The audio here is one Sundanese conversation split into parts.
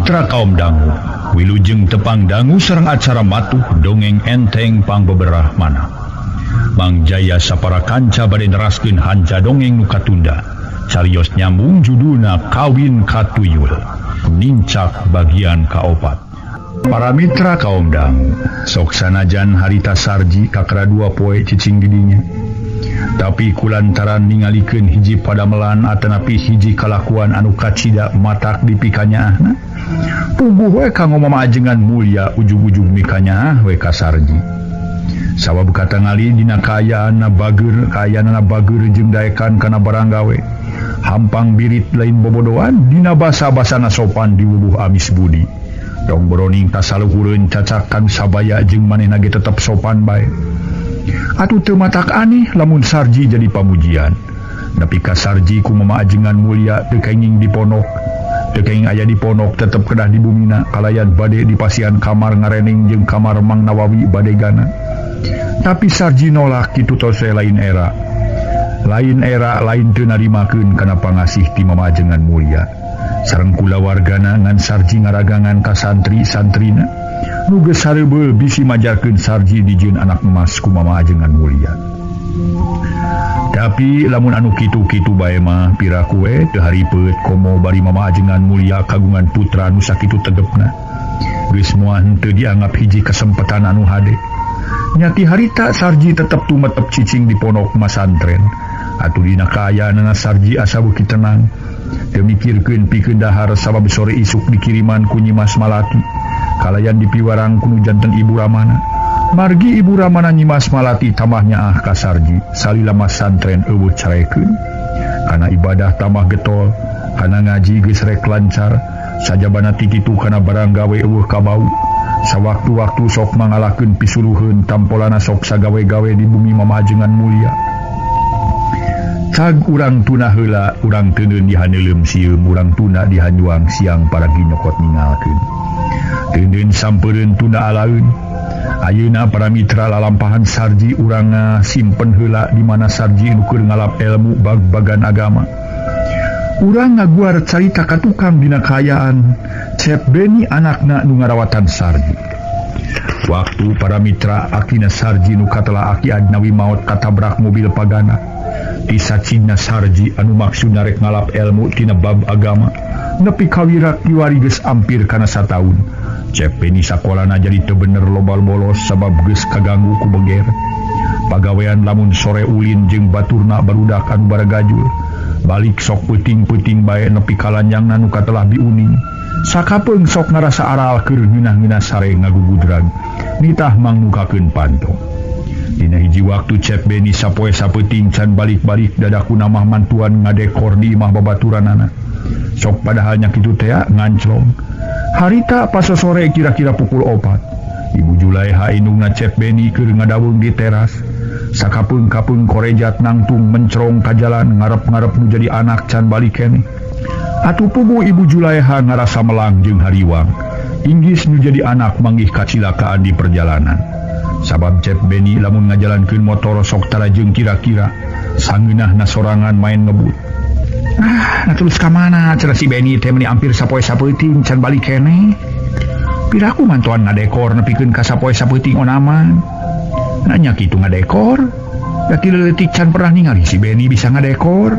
Mitra kaum dangu, wilujeng tepang dangu sareng acara matuh dongeng enteng pangbeberah mana. Mang Jaya sapara kanca bade neraskeun hanca dongeng nu katunda. Carios nyambung judulna Kawin Katuyul, nincak bagian kaopat. Para mitra kaum dangu, sok sanajan harita Sarji kakara dua poe cicing didinya. Tapi kulantaran ningalikeun hiji padamelan atanapi hiji kalakuan anu kacida matak dipikanyaahna. Puguh we kanggo mamajengan mulya ujug-ujug mikanyaah we ka Sarji. Sabab katangali dina kaayaanna bager, kaayaanna bager jeung daekan kana barang gawe. Hampang birit lain bobodoan dina basa-basana sopan diwubuh amis budi. Dong boroning tasaluhureun cacakan sabaya jeung manehna ge tetep sopan bae. Atuh teu matak aneh lamun Sarji jadi pamujian. Nepi ka Sarji ku mamaajengan mulya teu kenging diponok. Teu kenging aya diponok tetep kedah di bumina kalayan bade di pasian kamar ngarening jeung kamar Mang Nawawi badegana. Tapi Sarji nolak kitu tos lain era. Lain era lain teu narimakeun kana pangasih ti mamaajengan mulya. Sareng kulawargana ngan Sarji ngaragangan ka santri-santrina. Nu geus sareubeul bisi majarkeun Sarji dijieun anak emas ku mamaajengan mulya. Tapi lamun anu kitu-kitu bae mah piraku we teu haripeuet komo bari mamaajengan mulya kagungan putra nu sakitu tegepna. Geus moal henteu dianggap hiji kesempatan anu hade. Nyati harita Sarji tetep tumetep cicing di pondok masantren. Atuh dina kaayaanana Sarji asa beuki tenang. Teu mikirkeun pikeun dahar sabab sore isuk dikiriman ku Nyimas Malati. Kalayan dipiwarang ku nu janten Ibu Ramana. Margi Ibu Ramana Nyimas Malati tambah nyaah ka Sarji salila masantren eueuh carekeun. Kana ibadah tambah getol, kana ngaji geus rek lancar, sajabana ti kitu kana barang gawe eueuh kabau. Sawaktu-waktu sok mangalakeun pisuluheun tampolana sok sagawe-gawe di bumi mamajengan mulya. Cag urang tuna heula, urang teuneun dihaneuleum sieum, urang tuna dihanjuang siang paragi nyokot ningalkeun. Teuneun sampeureun tuna alaeun. Ayeuna para mitra lalampahan Sarji urang simpen heula di mana Sarji nu keur ngalap ilmu bag-bagan agama. Urang ngaguar carita ka tukang dina kaayaan Cep Beni anakna nu ngarawatan Sarji. Waktu para mitra akina Sarji nu katela aki Adnawi maot katabrak mobil pagana. Tisacina Sarji anu maksudna rek ngalap ilmu tina bab agama nepi kawirak kiwari geus ampir kana sataun. Cep Beni sakolana jadi teu bener lobal bolos sabab geus kaganggu ku beger. Pagawean lamun sore ulin jeung baturna barudak anu baragajul. Balik sok peuting-peuting bae nepi kalanjangna nu katelah biuning. Sakapeung sok ngarasa aral keur ngeunah-ngeunah sare ngagugudrag. Nitah mangmukakeun panto. Dina hiji waktu Cep Beni sapoe sapeuting can balik-balik dadaku namah mantuan ngadekor di imah babaturanana. Sok padahalnya kitu tea nganclong. Harita pasosore kira-kira pukul 4. Ibu Julaiha indungna Cep Beni keur ngadaweung di teras. Sakapeung-kapeung korejat nangtung mencrong ka jalan ngarep-ngarep nu jadi anak can balik keneh. Atuh puguh Ibu Julaiha ngarasa melang jeung hariwang. Inggis nu jadi anak manggih kacilakaan di perjalanan. Sabab Cep Beni lamun ngajalankeun motor sok tara jeung kira-kira sangeunahna sorangan main ngebut. Ah, nah terus ka mana cenah si Beni teh meuni ampir sapoe sapeuting can balik keneh. Piraku mantuan ngadekor nepikeun ka sapoe sapeuting onaman. Nanya kitu ngadekor, da ti leutik can pernah ningali si Beni bisa ngadekor.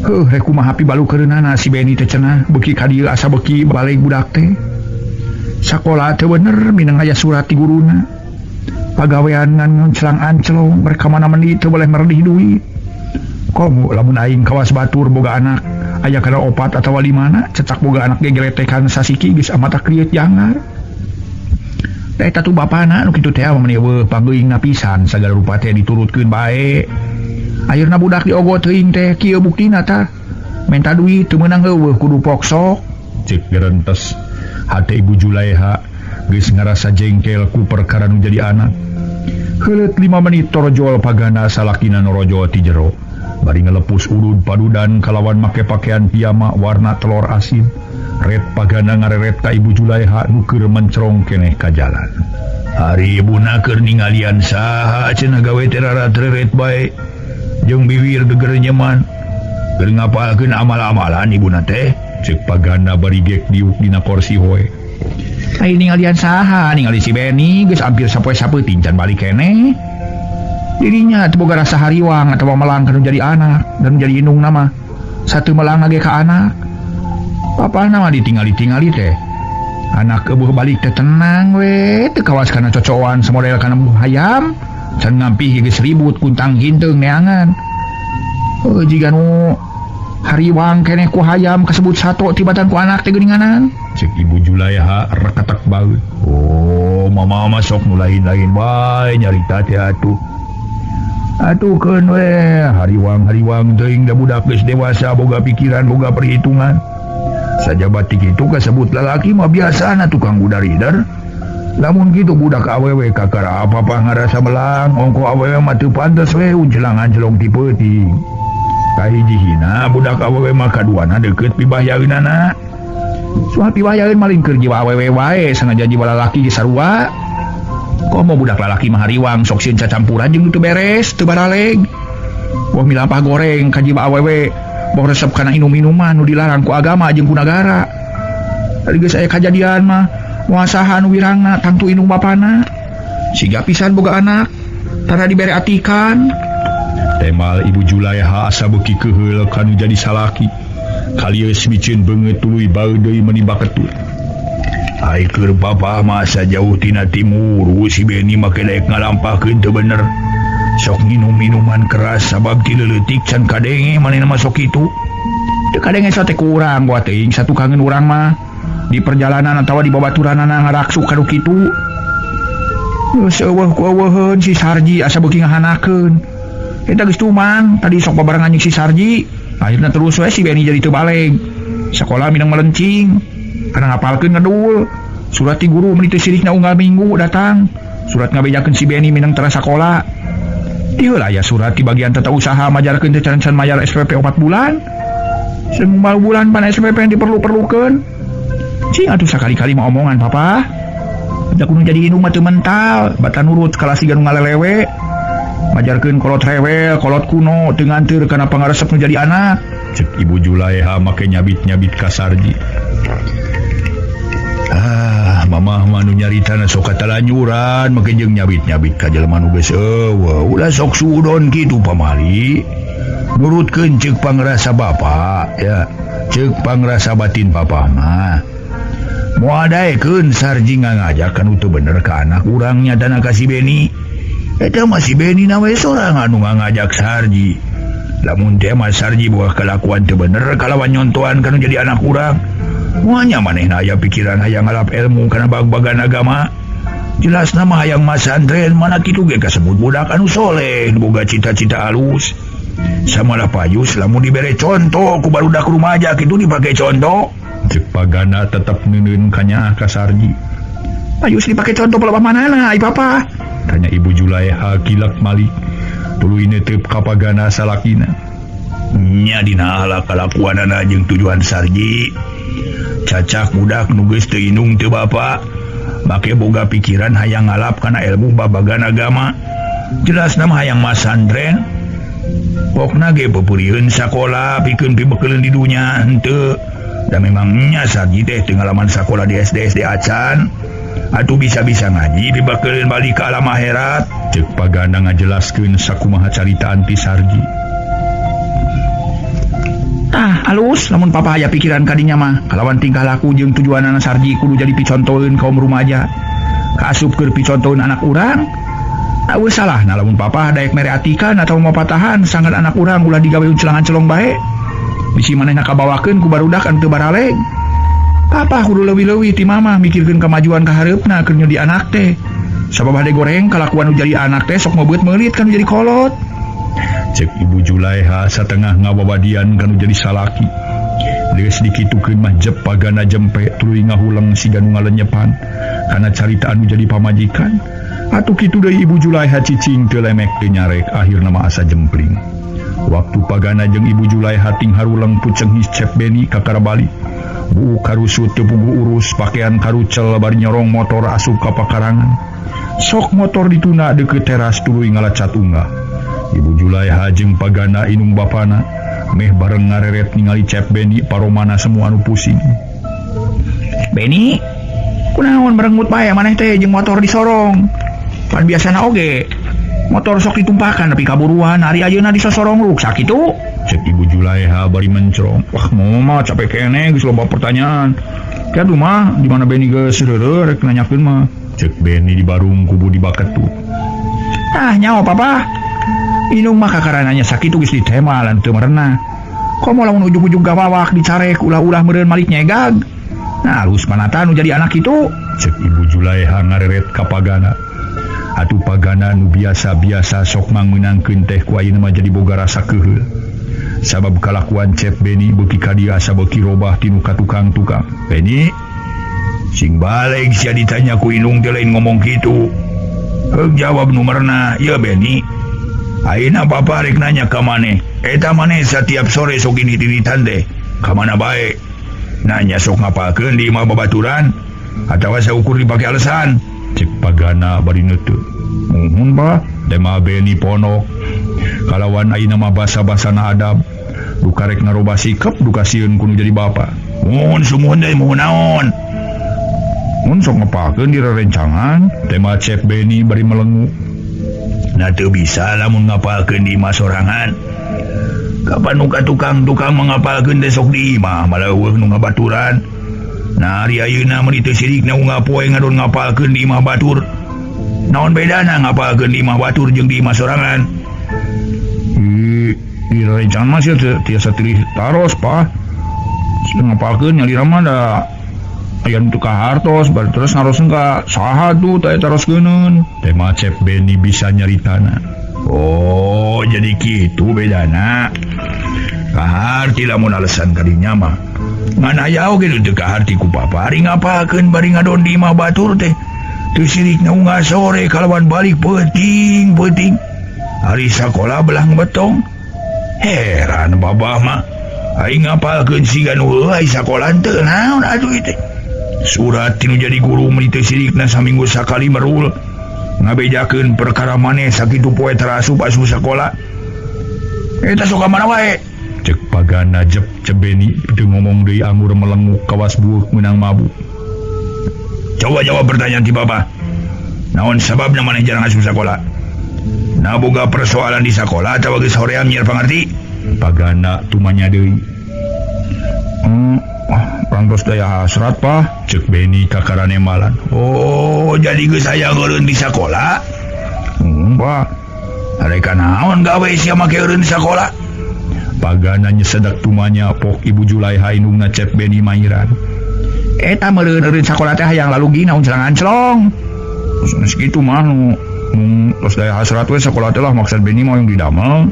Heuh, rek kumaha pibalukeunana si Beni teh cenah beuki ka dieu asa beuki balik budak teh. Sakola teu bener minang aya surat ti guruna. Pagawean ngan celang anclong mereka mana mendi teu boleh meredih duit. Komo lamun aing kawas batur boga anak aya kana 4 atawa 5 cecak boga anak ge geletekan sasiki geus amata kriet jangar. Da eta tuh bapana nu kitu teh mah eueuh pangeuingna pisan sagala rupa teh diturutkeun bae. Ayeuna budak diogo teuing teh kieu buktina tah. Menta duit teu meunang eueuh kudu poksok. Cek gerentes hate Ibu Julaiha geus ngarasa jengkel ku perkara nu jadi anak. Heuleut 5 menit torojol pagana salakina norojol ti jero. Bari ngelepus urud padudan kalawan make pakaian piyama warna telur asin. Ret pagana ngareret ka Ibu Julaiha nu keur mencrong keneh ka jalan. Ari ibuna keur ningalian saha cenah gawe teh rarareret bae. Jeung biwir geger nyeman. Keur ngapalkeun amal-amalan ibuna teh. Cek pagana bari gek diuk dina kursi hoe. Ai ningalian saha, ningali si Beni geus hampir sapoe sapeuting can balik keneh. Dirinya teu boga rasa hariwang atawa melang kanu jadi anak dan jadi indung nama. Satu melang ge ka anak. Papana mah ditingali-tingali teh. Anak eueuh balik teh tenang we, teu kawas kana cocoan samodel kana hayam. Can ngampih geus ribut kuntang hinteung neangan. Heuh jiga nu hariwang keneh ku hayam kasebut sato tibatan ku anak teh geuninganan. Cek Ibu Julaiha rekatak baeut. Oh, mama mah sok nu lain-lain bae nyarita teh atuh. Atuh keun we, hariwang-hariwang teuing da budak geus dewasa boga pikiran boga perhitungan. Sajaba ti kitu kasebut lalaki mah biasana tukang gudarider. Lamun kitu budak awewe kakara apa-apa ngarasa melang, ongko awewe mah teu pantes we uncelang-ancelong ti peuting. Kahiji-hina budak awewe mah kaduana deukeut pibahayaeunana. Soal pibahayaeun maling keur jiwa awewe wae sanajan jiwa lalaki ge sarua. Komo budak lalaki mah hariwang sok sieun cacampuran jeung nu teu beres, teu baraleg. Boh milampah goreng ka jiwa awewe, boh resep kana inum-minuman nu dilarang ku agama jeung ku nagara. Tadi geus aya kajadian mah, moal saha nu wirangna tangtu indung bapana. Siga pisan boga anak, tara dibere atikan. Temal Ibu Julaiha asa beuki keuheul kanu jadi salaki. Kalieus miceun beungeut tuluy baeud deui meuni baketut. Ai keur bapa mah asa jauh tina timur, si Beni make daek ngalampahkeun teu bener. Sok nginum minuman keras sabab ti leutik can kadenge manehna mah sok kitu. Teu kadenge sate kurang gua teuing satukangeun urang mah. Di perjalanan atawa di babaturanana ngaraksuk kanu kitu. Geus eueuh ku eueuheun si Sarji asa beuki ngahanakeun. Eta geus tuman, tadi sok babarengan jeung si Sarji. Akhirna terus we si Beni jadi teu baleg. Sakola minang melencing. Karena ngapalkeun ngedul. Surat ti guru meuni teu sirikna unggal minggu datang. Surat ngabejakeun si Beni minang tara sakola. Ieu lah aya surat ti bagian tata usaha majarkeun teh can-can mayar SPP 4 bulan. Seungmal bulan pan SPP yang diperlu-perlukeun. Cing atuh sakali-kali mah omongan papa. Da kudu jadi indung mah teu mental, bata nurut kalah siga nu ngalelewe. Majarkeun kolot rewel, kolot kuno teu nganteur kana pangaresep nu jadi anak. Cek Ibu Julaiha make nyabit-nyabit ka Sarji. Ah, mamah mah nu nyaritana sok katalanyuran make jeung nyabit-nyabit ka jelema nu geus eueuh. Ulah sok suudon kitu pamali. Nurutkeun ceuk pangrasa bapa ya, ceuk pangrasa batin papa mah. Moal daekeun Sarji ngangajak kanu teu bener ka anak urang nyatana ka si Beni. Eta mah si Beni na we sorangan anu ngangajak Sarji. Lamun teh mah Sarji boga kalakuan teu bener kalawan nyontoan kanu jadi anak urang. Moalnya manehna aya pikiran hayang ngalap ilmu kana bag-bagan agama. Jelasna mah hayang masantren mana kitu ge kasebut budak anu soleh boga cita-cita alus. Samalah payus lamun dibere contoh ku barudak rumaja kitu dipake contoh. Cek pagana tetep neuneun kanyaah ka Sarji. Payus dipake contoh pelabah manana ai papa? Tanya Ibu Julaiha kilak malik. Tuluy netep ka pagana salakina. Nya dina ala kalakuanana jeung tujuan Sarji. Cacak budak nu geus teu indung teu bapa, make boga pikiran hayang ngalap kana ilmu babagan agama. Jelasna mah hayang masantren. Pokna ge peupeurieun sakola pikeun pibekeleun di dunya henteu. Da memangnya Sarji teh teu ngalaman sakola di SD SD acan. Atuh bisa-bisa ngaji pibekeleun balik ka alam akhirat. Ceuk pagana ngajelaskeun sakumaha caritaan ti Sarji. Tah alus lamun papa aya pikiran kadinya mah kalawan tingkah laku jeung tujuanana Sarji kudu jadi picontoeun kaum rumaja. Kaasup keur picontoeun anak urang. Eueuh salahna lamun papa daek mere atikan atawa mapatahan sangat anak urang ulah digawe uncelang-ancelong bae. Bisi manehna kabawakeun ku barudak anu teu baraleg. Papa kudu leuwih-leuwih ti mamah mikirkeun kamajuan ka hareupna keur nyodi anak teh. Sabab hade goreng kalakuan nu jadi anak teh sok mobeut meulit kan jadi kolot. Cek Ibu Julaiha satengah ngawawadian kanu jadi salaki. Geus dikitukeun mah jep pagana jempe tuluy ngahuleng siga nu ngalenyepan kana carita anu jadi pamajikan. Atuh kitu deui Ibu Julaiha cicing teu lemek teu nyarek akhirna mah asa jempling. Waktu pagana jeung Ibu Julaiha ting haruleng puceng cep Beni kakara balik. Buuk karusut teu puguh urus pakaian karucel bari nyorong motor asup ka pakarangan. Sok motor dituna deukeut teras tuluy ngalacat unggah. Ibu Julaiha jeung pagana inung bapana Meh bareng ngareret ningali Cep Beni paromana semua anu pusing. Beni, kunaon merengut bae maneh teh jeung motor disorong. Pan biasana oge motor sok ditumpakan tapi kaburuan ari ayeuna disosorong ruksak kitu. Cek Ibu Julaiha bari mencrong. Wah, mama capek keneh geus loba pertanyaan. Kieu mah di mana Beni geus reureuh rek nanyakeun mah. Cek Beni di barung kubu dibaketu. Tah nyaho papa. Inung mah kakarananya sakitu geus ditema lan teu merenah. Komo lamun ujug-ujug gawawak dicarek ulah-ulah meureun malik nyegag. Nah, halus manata nu jadi anak itu. Cek Ibu Julaiha ngareret ka pagana. Atuh pagana nu biasa-biasa sok mangmeunangkeun teh ku ayeuna mah jadi boga rasa keuheul. Sabab kalakuan Cep Beni beuki ka dieu asa beuki robah tinu ka tukang-tukang. Beni, sing baleg sia ditanya ku indung teh lain ngomong kitu. Heug jawab nu merenah, "Ieu Beni, ayeuna bapa rek nanya ka maneh. Eta maneh satiap sore sok init-initan teh. Ka mana bae? Nanya sok ngapalkeun di imah babaturan atawa saukur dipake alasan." Cek pagana bari neuteuk. Muhun bah, tema Beni ponok. Kalawan ayeuna mah basa-basana adab. Duka rek ngarobah sikep duka sieun kudu jadi bapa. Muhun sumuhun deui muhun naon? Mun sok ngapalkeun di rerencangan, tema Cep Beni bari melengu. Nah teu bisa lamun ngapalkeun di imah sorangan. Kapan nu ka tukang-tukang mangapalkeun teh sok di imah malah eueuh nu ngabaturan. Nah ari ayeuna meuni teu sirikna unggal poe ngadon ngapalkeun di imah batur. Naon bedana ngapalkeun di imah batur jeung di imah sorangan? Di rerencangan mah sia tiasa tilih taros, Pak. Ngapalkeun nyalira mah da aya nu teu kahartos, bari terus naroskeun ka saha tuh teh taroskeunun. Tema Cep Beni bisa nyaritana. Oh, jadi kitu bedana. Kaharti lamun alasan kadinya mah. Ngan aya oge nu teu kaharti ku papa ari ngapalkeun bari ngadon di imah batur teh. Teu sirikna unggal sore kalawan balik peuting-peuting. Ari sakola belah betong. Heran babah mah. Aing ngapalkeun siga nu heueuh ai sakola teu naon atuh ieu teh. Surat tinu jadi guru meuni teu sirikna saminggu sakali merul. Ngabejakeun perkara maneh sakitu poe terasup asup sakola. Eta sok ka mana wae? Cek pagana jep Cep Beni teu ngomong deui anggur melenguk kawas bueuk meunang mabuk. Coba jawab pertanyaan ti bapa. Naon sababna maneh jarang asup sakola? Na boga persoalan di sakola atawa geus hoream nyiar pangarti? Pagana tumanya deui. Rantos daya hasrat, Pak. Cek Beni kakarane malan. Oh, jadi geus aya eureun di sakola? Pak. Arek naon gawe sia make eureun di sakola? Pagana nyesedak tumanya pok Ibu Julaiha indungna Cep Beni mairan. Eta meureun eureun sakola teh hayang lalugi naon celang-anclong. Sanes kitu mah nu mung tos daya hasrat we sakola teh lah maksud Beni mah yang didamel.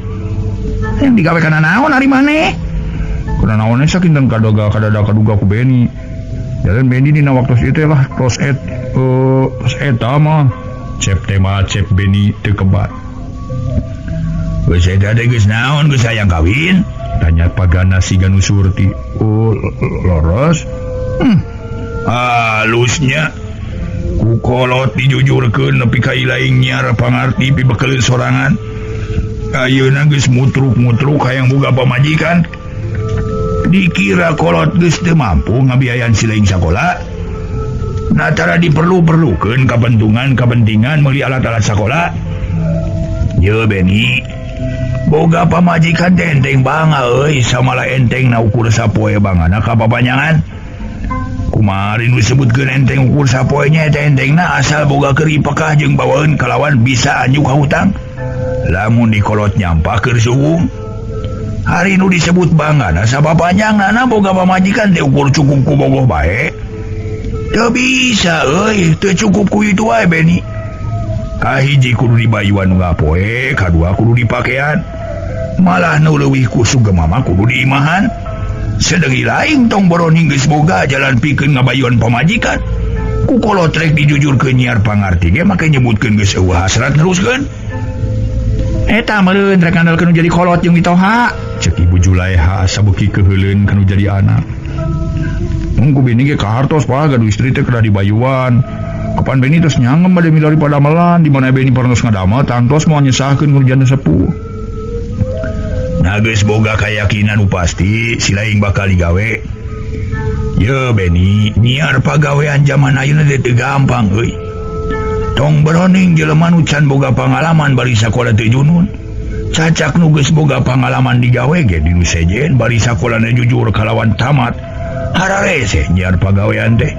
Yang digawe kana naon ari maneh? Kana naon we sakinten kadoga kadada kaduga ku Beni. Jalan Beni dina waktu ieu teh lah tos et tos eta mah. Cep tema Cep Beni teu kebat. Geus eta teh geus naon geus hayang kawin? Tanya pagana siga nu surti. Oh, leres. Halusnya ku kolot dijujurkeun nepi ka ilaing nyiar pangarti pibekeleun sorangan. Ayeuna geus mutruk-mutruk hayang boga pamajikan. Dikira kolot geus teu mampu ngabiayaan si laing sakola. Nah tara diperlu-perlukeun kapentingan-kapentingan meuli alat-alat sakola. Ye Beni, boga pamajikan teh enteng bangga euy, samalah enteng na ukur sapoe bangana ka papanjangan. Kumaha nu disebutkeun enteng ukur sapoe nya eta entengna asal boga keuri pekah jeung bawaeun kalawan bisa anjuk ka hutang. Lamun dikolot nyampah keur suwung. Hari nu disebut bangga sabab panjangna boga pamajikan teh ukur cukup ku bogoh bae. Teu bisa euy, teu cukup ku itu wae Beni. Kahiji kudu dibayuan nu ngapoe, kadua kudu dipakean. Malah nu leuwih ku sugema mah kudu diimahan. Sedengi lain tong boroning geus boga jalan pikeun ngabayuan pamajikan. Ku kolot rek dijujurkeun nyiar pangarti ge make nyebutkeun geus eueuh hasrat neruskeun. Eta meureun rek ngandalkeun nu jadi kolot jeung mitoha. Cek Ibu Julaiha asa beuki keuheuleun kanu jadi anak. Mun ku bini ge kahartos Pak, gaduh istri teh kedah dibayuan. Kapan Beni tos nyangem bade milari padamelan, di mana Beni parantos ngadamel tangtos moal nyesahkeun ku janda sepuh. Nah geus boga kayakinan nu pasti si laing bakal digawe. Ye Beni, nyiar pagawean zaman ayeuna teh teu gampang euy. Tong beroning jelema nu can boga pangalaman bari sakola teu junun. Cacak nu geus boga pangalaman digawe ge di nu sejen bari sakolana jujur kalawan tamat. Hararese nyiar pagawean teh.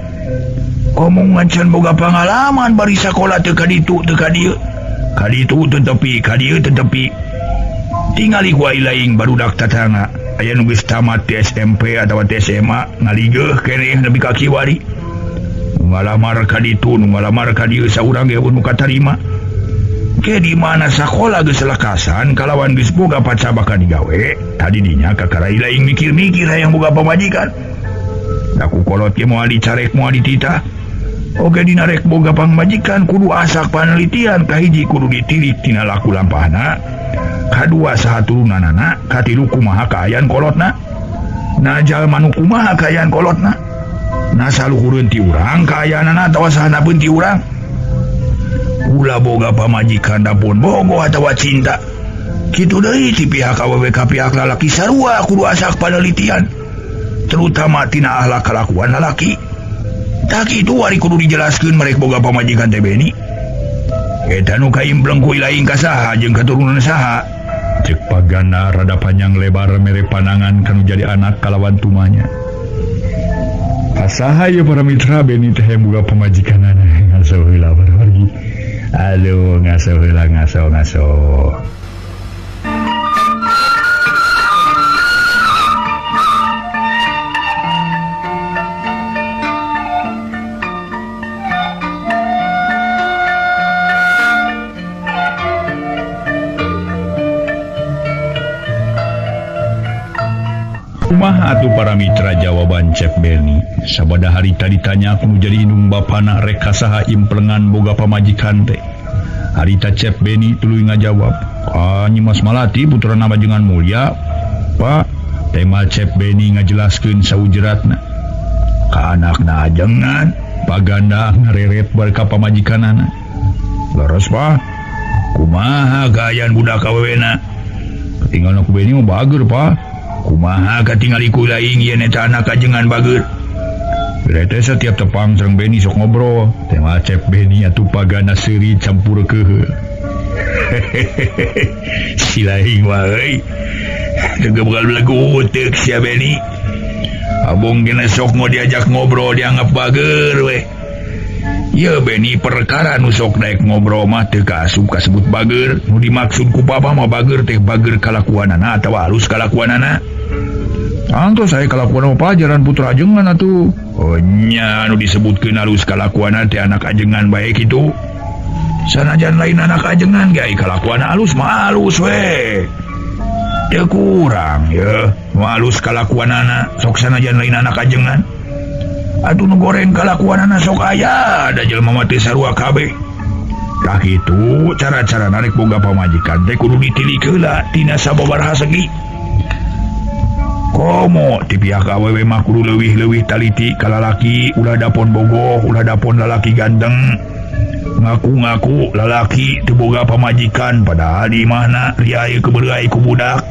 Komo can boga pangalaman bari sakola teu ka ditu teu ka dieu. Ka ditu teu tepi, ka dieu teu tepi. Tingali ku laing barudak tatangga aya nu geus tamat ti SMP atawa ti SMA ngaligeuh keneh nepi ka kiwari. Nu ngalamar ka ditu, nu ngalamar ka dieu saurang ge nu katarima. Ke di mana sakola geus lakasan kalawan geus boga pacabaka digawe, tadi dinya kakara laing mikir-mikir hayang boga pamajikan. Da ku kolot ge moal dicarek moal dititah. Oge dina rek boga pamajikan kudu asak panelitian, kahiji kudu ditilik tina laku lampahna, kadua saha turunanana, katilu kumaha kaayaan kolotna. Na jalma nu kumaha kaayaan kolotna. Na saluhureun ti urang kaayaanana atawa sahanapeun ti urang. Ulah boga pamajikan dapun bogoh atawa cinta. Kitu deui ti pihak awewe ka pihak lalaki sarua kudu asak panelitian, terutama tina akhlak kalakuan lalaki. Tak itu ari kudu dijelaskeun merek boga pamajikan teh Beni. Eta nu kaimpleng ku laing ka saha jeung katurunan saha. Cek Pagana rada panjang lebar mere panangan kanu jadi anak kalawan tumanya. Asaha ieu para mitra Beni teh boga pamajikanana ngaso heula barwargi. Aduh ngaso heula ngaso ngaso. Kumaha atuh para mitra jawaban Cep Beni. Sabada harita ditanya ku jadi indung bapana rek ka saha implengan boga pamajikan teh. Harita Cep Beni tuluy ngajawab, "Ah, Nyi Mas Malati putrana Majengan Mulya." Pak, tema Cep Beni ngajelaskeun saujeratna. Ka anakna ajengan, Paganda ngareret bar ka pamajikanana. Leres, Pak. Kumaha kaayaan budak awewena? Katinggalna ku Beni mah bager, Pak. Kumaha katingali ku laing yen eta anak ajengan bager. Berarti setiap tepang sareng Beni sok ngobrol. Tema Cep Beni atuh Pagana seuri campur kehe. Si laing mah euy. Teu bakal belegu uteuk sia Beni. Abong gena sok mau diajak ngobrol dianggap bager weh. Ye Beni perkara nu sok daek ngobrol mah teu kaasup kasebut bager. Nu dimaksud ku papa mah bager teh bager kalakuanana atawa halus kalakuanana. Antos saya kalakuan mah pajaran putra ajengan atuh. Oh nya nu disebutkeun halus kalakuanana teh anak ajengan bae kitu. Sanajan lain anak ajengan ge kalakuan halus mah halus we. Teu kurang ye, nu halus kalakuanana sok sanajan lain anak ajengan. Atuh nu goreng kalakuanana sok aya da jelema mah teu sarua kabeh. Tah kitu cara-cara narek boga pamajikan teh kudu ditilik heula tina sababaraha segi. Komo ti pihak awewe mah kudu leuwih-leuwih taliti ka lalaki, ulah dapon bogoh, ulah dapon lalaki ganteng. Ngaku-ngaku lalaki teu boga pamajikan padahal di imahna riai kebeulai ku budak.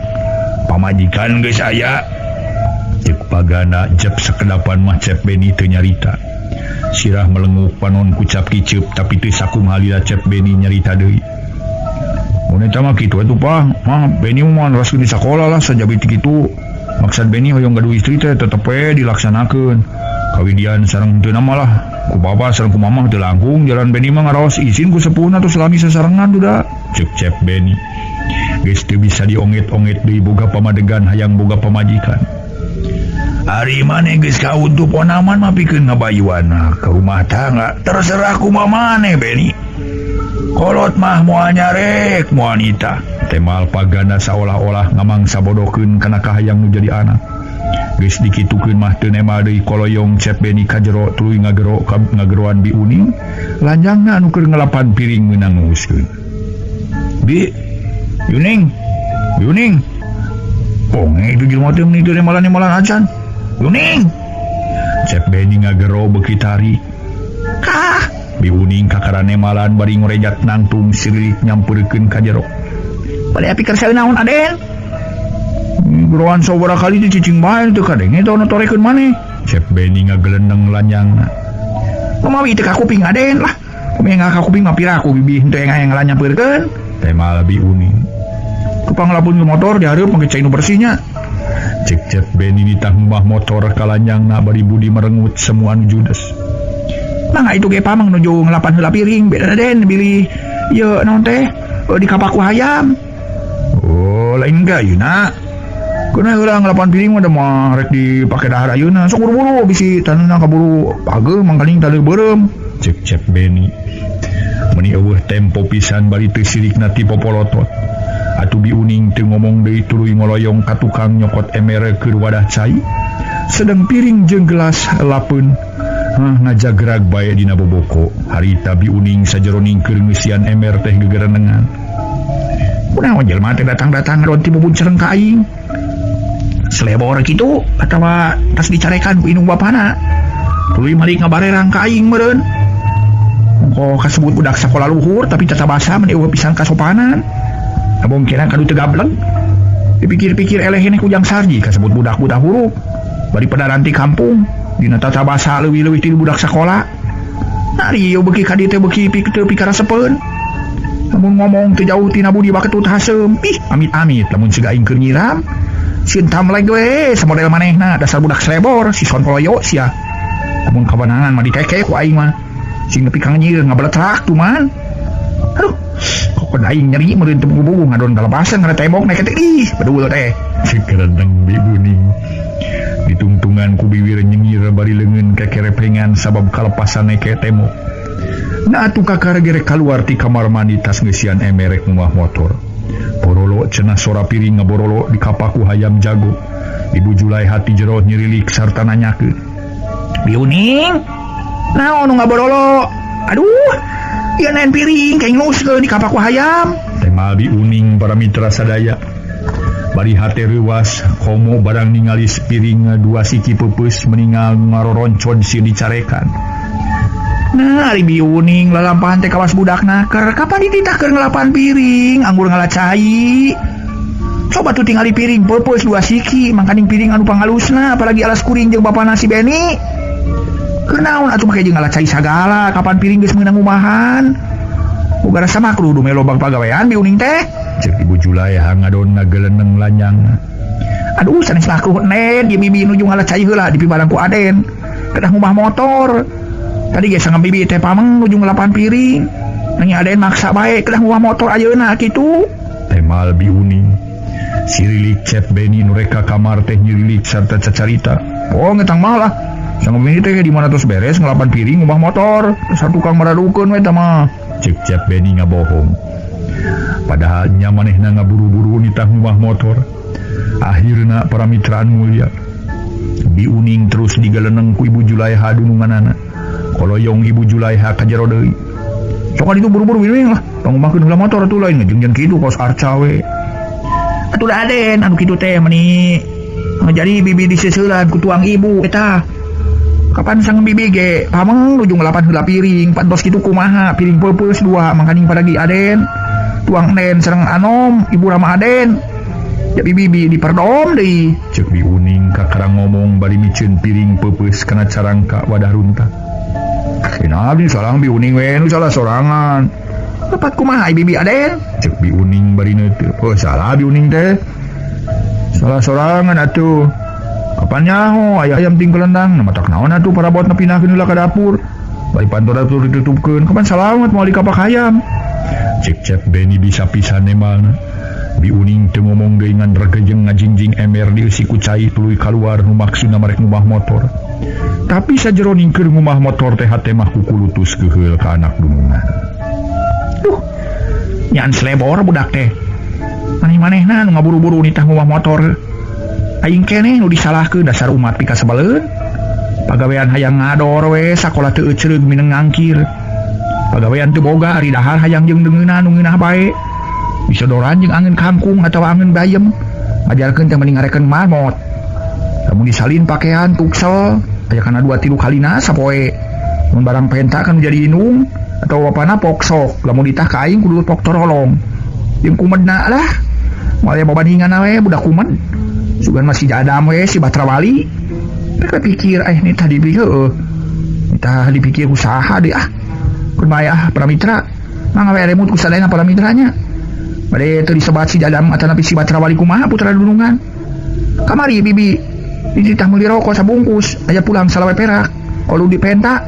Pamajikan geus aya. Cek Pagana jep sakedapan mah Cep Beni teu nyarita. Sirah melenguk panon kucap kiceup tapi teu sakum halila Cep Beni nyarita deui. Mun eta mah kitu atuh Pah, mah Beni mah neraskeun di sakola lah sajabi ti kitu. Maksad Beni hoyong gaduh istri teh tetep we dilaksanakeun. Kawidian sareng teu nama lah. Ku bapa sareng ku mamah teu langkung jalan Beni mah ngaraos izin ku sepuhna tos lami sasarengan duda. Cek Cep Beni. Geus teu bisa dionget-onget deui boga pamadegan hayang boga pamajikan. Ari maneh geus kauntup onaman mah pikeun ngabayuan ka rumah tangga terserah kumaha maneh Beni. Kolot mah moal nyarek moal nitah. Temal Pagana saolah-olah ngamangsa bodohkeun kana kahayang nu jadi anak. Geus dikitukeun mah teu nemal deui koloyong Cep Beni ka jero tuluy ngagero ngageroan Bi Uning. Lanjangna anu keur ngelapan piring meunang nguskeun. Bi Uning, Bi Uning. Ponge itu jelema teh meuni teu nemalan-nemalan acan. Uning. Cep Beni ngagero beuki tarik. Kah Bi Uning kakara nemalan bari ngorejat nangtung sirilik nyampeurkeun ka jero. Bade pikir saya naon Aden? Geroan sabaraha kali teh cicing bae teu kadenge teh torekeun maneh. Cep Beni ngageleneng lanyangna. Kumaha teu kakuping Aden lah. Kumaha kakuping mah piraku bibi henteu hayang nyampeureun. Tema lebih uning. Kupang lapun ke motor dihareup make cai nu bersihnya. Cek Cep Beni nitah ngubah motor kalanyangna bari budi merengut semua nu judes. Mangga itu ge pamang nuju ngelapan heula piring beda Den bilih ieu naon teh di kapaku hayam. Oh, lain ga ayeuna. Keuna heula ngelapan piring mah da mah rek dipake dahar ayeuna. Sok buru-buru bisi taneuhna kaburu pageuh mangkaning tadi beureum. Cek Cep Beni. Meni eueuh tempo pisan bari teu sirikna ti popolotot. Atuh Bi Uning teu ngomong deui tuluy ngoloyong ka tukang nyokot emere keur wadah cai. Sedang piring jeung gelas lapeun ngajagrag bae dina boboko. Harita Bi Uning sajeroning keur ngeusian emer teh gegerenengan. Kunaon jelema teh datang-datang ngadon ti bubun cereng ka aing. Selebor kitu atawa tas dicarekan ku indung bapana. Tuluy malik ngabarerang ka aing meureun. Ongkoh kasebut budak sakola luhur tapi tata basa meni eueuh pisan kasopanan. Abongkenan kadu teu gableng. Dipikir-pikir eleh keneh ku Jang Sarji kasebut budak buta huruf. Bari pedaran ti kampung dina tata basa leuwih-leuwih ti budak sakola. Nari ieu beuki ka dieu teh beuki teu pikarasepeun. Lamun ngomong teu jauh tina budi baketut haseum. Ih, amit-amit lamun siga aing keur nyiram. Sieun tamleg we samodel manehna dasar budak selebor si Sontoloyo sia. Lamun kabanangan mah diteke ku aing mah. Sing nepi ka nyieun ngabeletrak tuman. Aduh, kok aing nyeri meureun teu bubu ngadon kalepasan kana tembok naik teh ih bedul teh. Sikerendeng Bi Uning. Ditungtungan ku biwir nyengir bari leungeun kekerepengan sabab kalepasan neke tembok. Nah atuh kakara gerek kaluar ti kamar mandi tas ngeusian emerek ngumah motor. Borolo cenah sora piring ngaborolo di kapaku hayam jago. Ibu Julai hati jero nyirilik sarta nanyakeun. Bi Uning, naon nu ngaborolo? Aduh, ieu naen piring kaing nuskeun di kapaku hayam. Tema Bi Uning para mitra sadaya. Bari hate reuwas komo barang ningali piring dua siki peupeus meningal ngaroroncon sieun dicarekan. Nah, ari Bi Uning lalampahan teh kawas budak naker. Kapan dititah keur ngelapan piring, anggur ngala cai. Coba tuh tingali piring peupeus dua siki, mangkaning piring anu pangalusna, apalagi alas kuring jeung bapana si Beni. Keur naon atuh make jeung ngala cai sagala, kapan piring geus meunang umahan. Boga rasa makruh dume lobang pagawean Bi Uning teh. Ceuk Ibu Julaiha ngadon ngageleneng lanyang. Aduh, sanes makruh nen, ieu bibi nuju ngala cai heula dipibarang ku Aden. Kedah ngumah motor. Tadi ge sanggem bibi teh pameng nuju ngelapan piring. Nanging Aden maksa bae kedah ngumah motor ayeuna kitu. Temal Bi Uning. Sirilik Cep Beni nu rek ka kamar teh nyirilik sarta cacarita. Oh, ngetang mah lah. Sanggem bibi teh di mana tos beres ngelapan piring ngumah motor. Dasar tukang maradukeun we tah mah. Cek Cep Beni ngabohong. Padahal nya manehna ngaburu-buru nitah ngumah motor. Akhirna para mitraan mulia Bi Uning terus digeleneng ku Ibu Julaiha dununganana. Koloyong Ibu Julaiha ka jero deui. Sok itu buru-buru Uning lah. Pangumahkeun heula motor atuh lain ngejengjen kitu kos arca we. Atuh da Aden anu kitu teh meni. Jadi bibi diseuselan ku tuang ibu eta. Kapan sang bibi ge pameng nuju ngelapan heula piring, pantos kitu kumaha piring peupeus dua mangkaning padagi Aden. Tuang Nen sareng Anom, ibu rama Aden. Jadi bibi diperdom deui. Ceuk Bi Uning kakara ngomong bari miceun piring peupeus kana carangka wadah runtah. Dina abdi salah Bi Uning we nu salah sorangan. Tepat kumaha bibi Aden? Ceuk Bi Uning bari neuteut. Oh salah Bi Uning teh. Salah sorangan atuh. Kapan nyaho aya ayam ting kelendang, nah matak naon atuh parabotna pindahkeun heula ka dapur. Bari panto dapur ditutupkeun, kapan salamet moal dikapak hayam. Cek Cep Beni bisa pisan emalna. Bi Uning teu ngomong deui ngan regejeng ngajingjing emer dieusi ku cai tuluy kaluar nu maksudna marek ngumah motor. Tapi sajeroning keur ngumah motor teh hate mah kukulutus keuheul ka anak dunungan. Duh, nyan selebor budak teh. Maneh-manehna nu ngaburu-buru nitah ngumah motor. Aing keneh nu disalahkeun dasar umat pikasebeleun. Pagawean hayang ngador we sakola teu ecereug mineng ngangkir. Pagawean teu boga ari dahar hayang jeung deungeunna nu ngeunah bae. Disodoran jeung angeun kangkung atawa angeun bayem. Ngajarkeun teh mending ngareken marmot. Lamun disalin pakaian tuksel aya kana 2-3 kalina sapoe. Mun barang penta kan jadi inung atau bapana poksok. Lamun ditah ka aing kudu pok torolong. Jeung kumedna lah. Moal aya babandingan we budak kumed. Sugan masih jadam we si Batra Wali. Mereka pikir nitah dipikir heueuh. Nitah dipikir usaha deui ah. Kun bae ah para mitra. Mangga we remut ku sadayana para mitranya. Bade teu disebat si jadam atanapi si Batra Wali kumaha putra dunungan. Kamari bibi dititah meuli rokok sabungkus aya pulang salawe perak. Kalau dipenta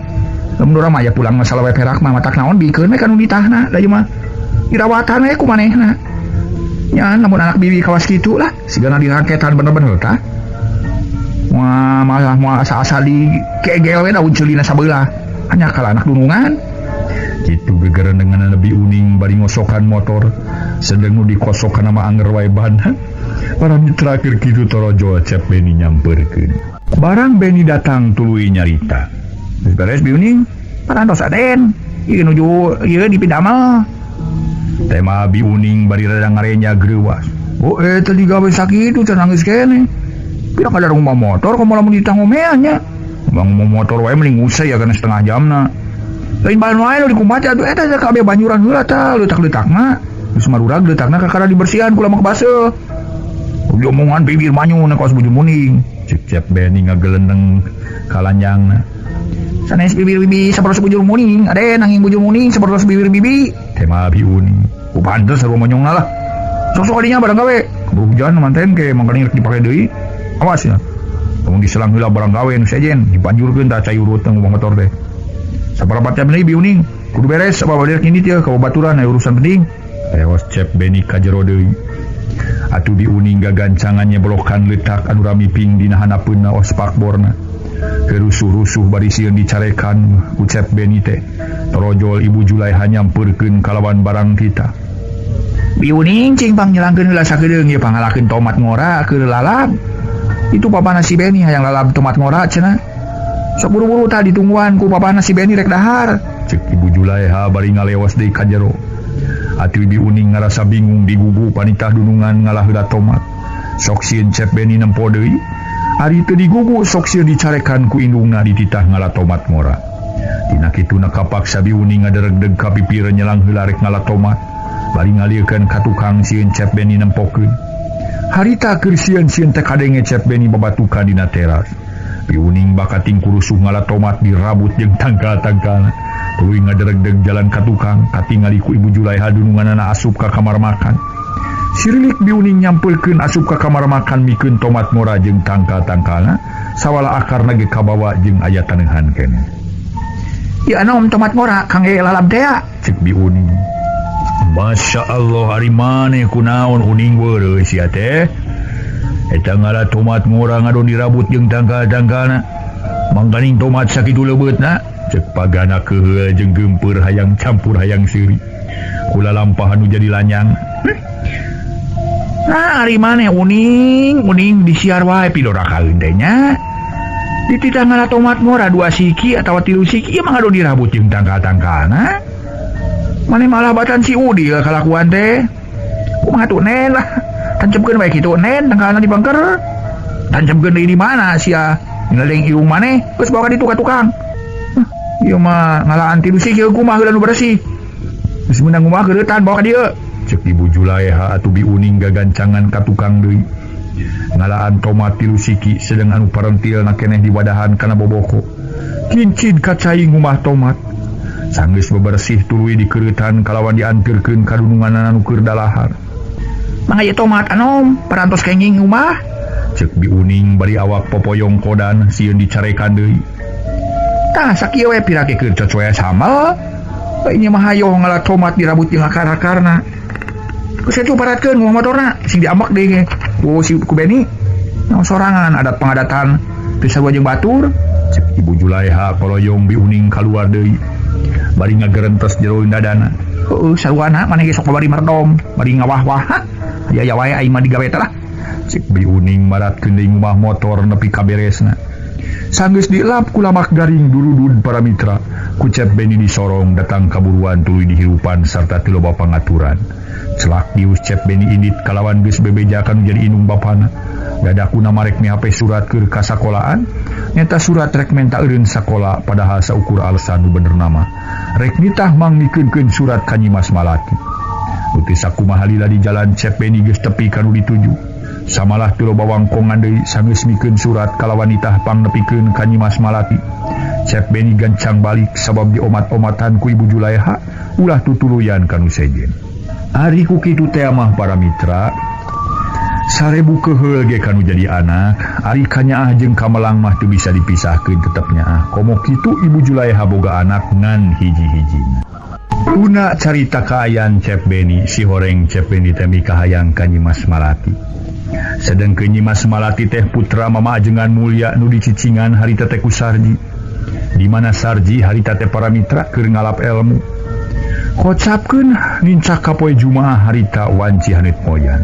lamun urang mah aya pulang mah salawe perak mah matak naon bikeun we ka nu ditahna da ieu mah. Dirawatan we ku manehna. Nya lamun anak bibi kawas kitu lah sigana dirangketan bener-bener tah. Wah, malah moal asa-asa di kegel we daun ceulina sabelah. Hanya kala anak dunungan. Kitu gegerendengan lebih uning bari ngosokan motor. Sedeng nu dikosokan sama anger wae ban. Para mitra keur kitu torojol Cep Beni nyamperkeun. Barang Beni datang tuluy nyarita. Geus beres Bi Uning, parantos Aden. Ieu nuju ieu dipidamel. Tema Bi Uning bari rada ngarenya greuwas. Oh teu digawe sakitu cenah geus keneh. Pira kadar ngomong motor komo lamun ditanggomean nya. Bang ngomong motor wae mending usai ya kana setengah jamna. Lain bahan wae nu dikumat atuh eta teh kabeh banyuran heula tah leutak-leutakna. Geus marurag leutakna kakara dibersihan ku lamak baseuh. Diomongan bibir manyun kaos bujur muning. Cek Cep Beni ngagelendeng kalanjangna. Sanes bibir bibi sapertos bujur muning, ade nanging bujur muning sapertos bibir bibi. Tema Bi Uning. Ku pantes sarua monyongna lah. Sok-sok kadinya barang gawe. Keburu hujan manten ke mangkaning rek dipake deui. Awas ya. Lamun diselang heula barang gawe nu sejen dibanjurkeun tah cai urut teh ngomong motor teh. Saparapat jam deui Bi Uning. Kudu beres sabab balik ini teh ka babaturan aya urusan penting. Tewas Cep Beni ka jero deui. Atuh Bi Uning gagancangan nyeblokan leutak anu ramiping dina hanapeunna ospakborna. Kerusuh-rusuh bari sieun dicarekan ku Cep Beni teh. Torojol Ibu Julaiha nyamperkeun kalawan barang kita. Bi Uning cing pangnjelangkeun heula sakedeung ieu pangalakeun tomat ngora keur lalab. Itu papana si Beni hayang lalab tomat ngora cenah. Sok buru-buru tah ditungguan ku papana si Beni rek dahar. Cek Ibu Julaiha bari ngalewas deui ka jero. Atuh Bi Uning ngarasa bingung digugu panitah dunungan ngalah heula tomat. Sok sieun Cep Beni nempo deui. Ari teu digugu sok sieun dicarekan ku indungna dititah ngala tomat ngora. Dina kituna kapaksa Bi Uning ngaderegdeg ka pipir nyelang heula rek ngala tomat. Bari ngaliekeun ka tukang sieun Cep Beni nempokeun. Harita keur sieun-sieun teh kadenge Cep Beni babatukan dina teras. Bi Uning bakating kurusuh ngala tomat dirabut jeung tangkal-tangkalna. Tuluy ngaderegdeg jalan ka tukang, katingali ku Ibu Julaiha dununganana asup ka kamar makan. Sirilik Bi Uning nyampelkeun asup ka kamar makan mikeun tomat ngora jeung tangkal-tangkalna, sawala akarna ge kabawa jeung aya taneuhan keneh. Ieu anom tomat ngora kangge lalab teh cek Bi Uning. Masya Allah ari maneh kunaon uning weureuh sia teh. Eta ngala tomat ngora ngadon dirabut jeung tangkal-tangkalna. Mangkaning tomat sakitu leubeutna cek pagana keuheul jeung geumpeur hayang campur hayang seuri. Kula lampahan nu jadi lanyang. Nah ari maneh uning uning disiar wae pidorakaeun teh nya. Dititah ngala tomat ngora 2 siki atawa 3 siki ieu mah ngadon dirabut jeung tangkal-tangkalna. Mane malah batan si Udil kalakuan teh. Kumaha tuh nen lah. Tancepkeun wae kitu nen tangkalna di bangker. Tancepkeun deui di mana sia? Ngeleng irung maneh geus bawa ka ditu ka tukang. Ieu mah ngalaan 3 siki kumaha heula nu bersih. Geus meunang kumaha keureutan bawa ka dieu. Cek Ibu Julaiha atuh Bi Uning gagancangan ka tukang deui. Ngalaan tomat 3 siki sedeng anu parentil na keneh diwadahan kana boboko. Kincid ka cai ngumah tomat. Sanggeus bebersih tuluy dikeureutan kalawan dianterkeun ka dununganana nu keur dalahar. Mangga ieu tomat anom parantos kenging ngumah. Cek Bi Uning bari awak popoyong kodan sieun dicarekan deui. Tah sakieu we pirake keur cocoya sambal. Ieu mah hayoh ngala tomat dirabut jeung akar-akarna. Geus kitu paratkeun ngumah motorna sing diambak deui ge. Ku si ku Beni. Naon sorangan adat pangadatan teu sarua jeung batur. Cek Ibu Julaiha koloyong Bi Uning kaluar deui. Bari ngagerentes jero dadana. Heueuh sarwana maneh ge sok babari merdom, bari ngawah-wah. Aya wae aing mah digawe teh lah. Cek Bi Uning maratkeun deui ngumah motor nepi ka beresna. Sanggeus dilap ku lamak garing durudud para mitra. Ku Cep Beni disorong datang kaburuan tuluy dihirupan sarta teu loba pangaturan. Celak dius Cep Beni indit kalawan geus bebejakan jadi indung bapana. Dadakuna marek mihape surat keur ka sakolaan. Nyata surat rek menta eureun sakola padahal saukur alasan nu bener nama. Rek nitah mang mikeunkeun surat ka Nyimas Malati. Nu teu sakumaha lila di jalan Cep Beni geus tepi ka nu dituju. Samalah teu loba wangkongan deui sanggeus mikeun surat kalawan nitah pangnepikeun ka Nyimas Malati. Cep Beni gancang balik sabab diomat-omatan ku Ibu Julaiha ulah tutuluyan ka nu sejen. Ari ku kitu teh mah para mitra 1000 keheul ge kanu jadi anak, ari kanyaah jeung kamelang mah teu bisa dipisahkeun tetep nyaah. Komo kitu Ibu Julaiha boga anak ngan hiji-hijina. Tuna carita kaayan Cep Beni, si horeng Cep Beni teh mikahayang ka Nyimas Malati. Sedengkeun Nyimas Malati teh putra Mama Ajengan Mulya nu dicicingan harita teh ku Sarji. Di mana Sarji harita teh para mitra keur ngalap ilmu. Kocapkeun nincak ka poe Jumaah harita wanci haneut moyan.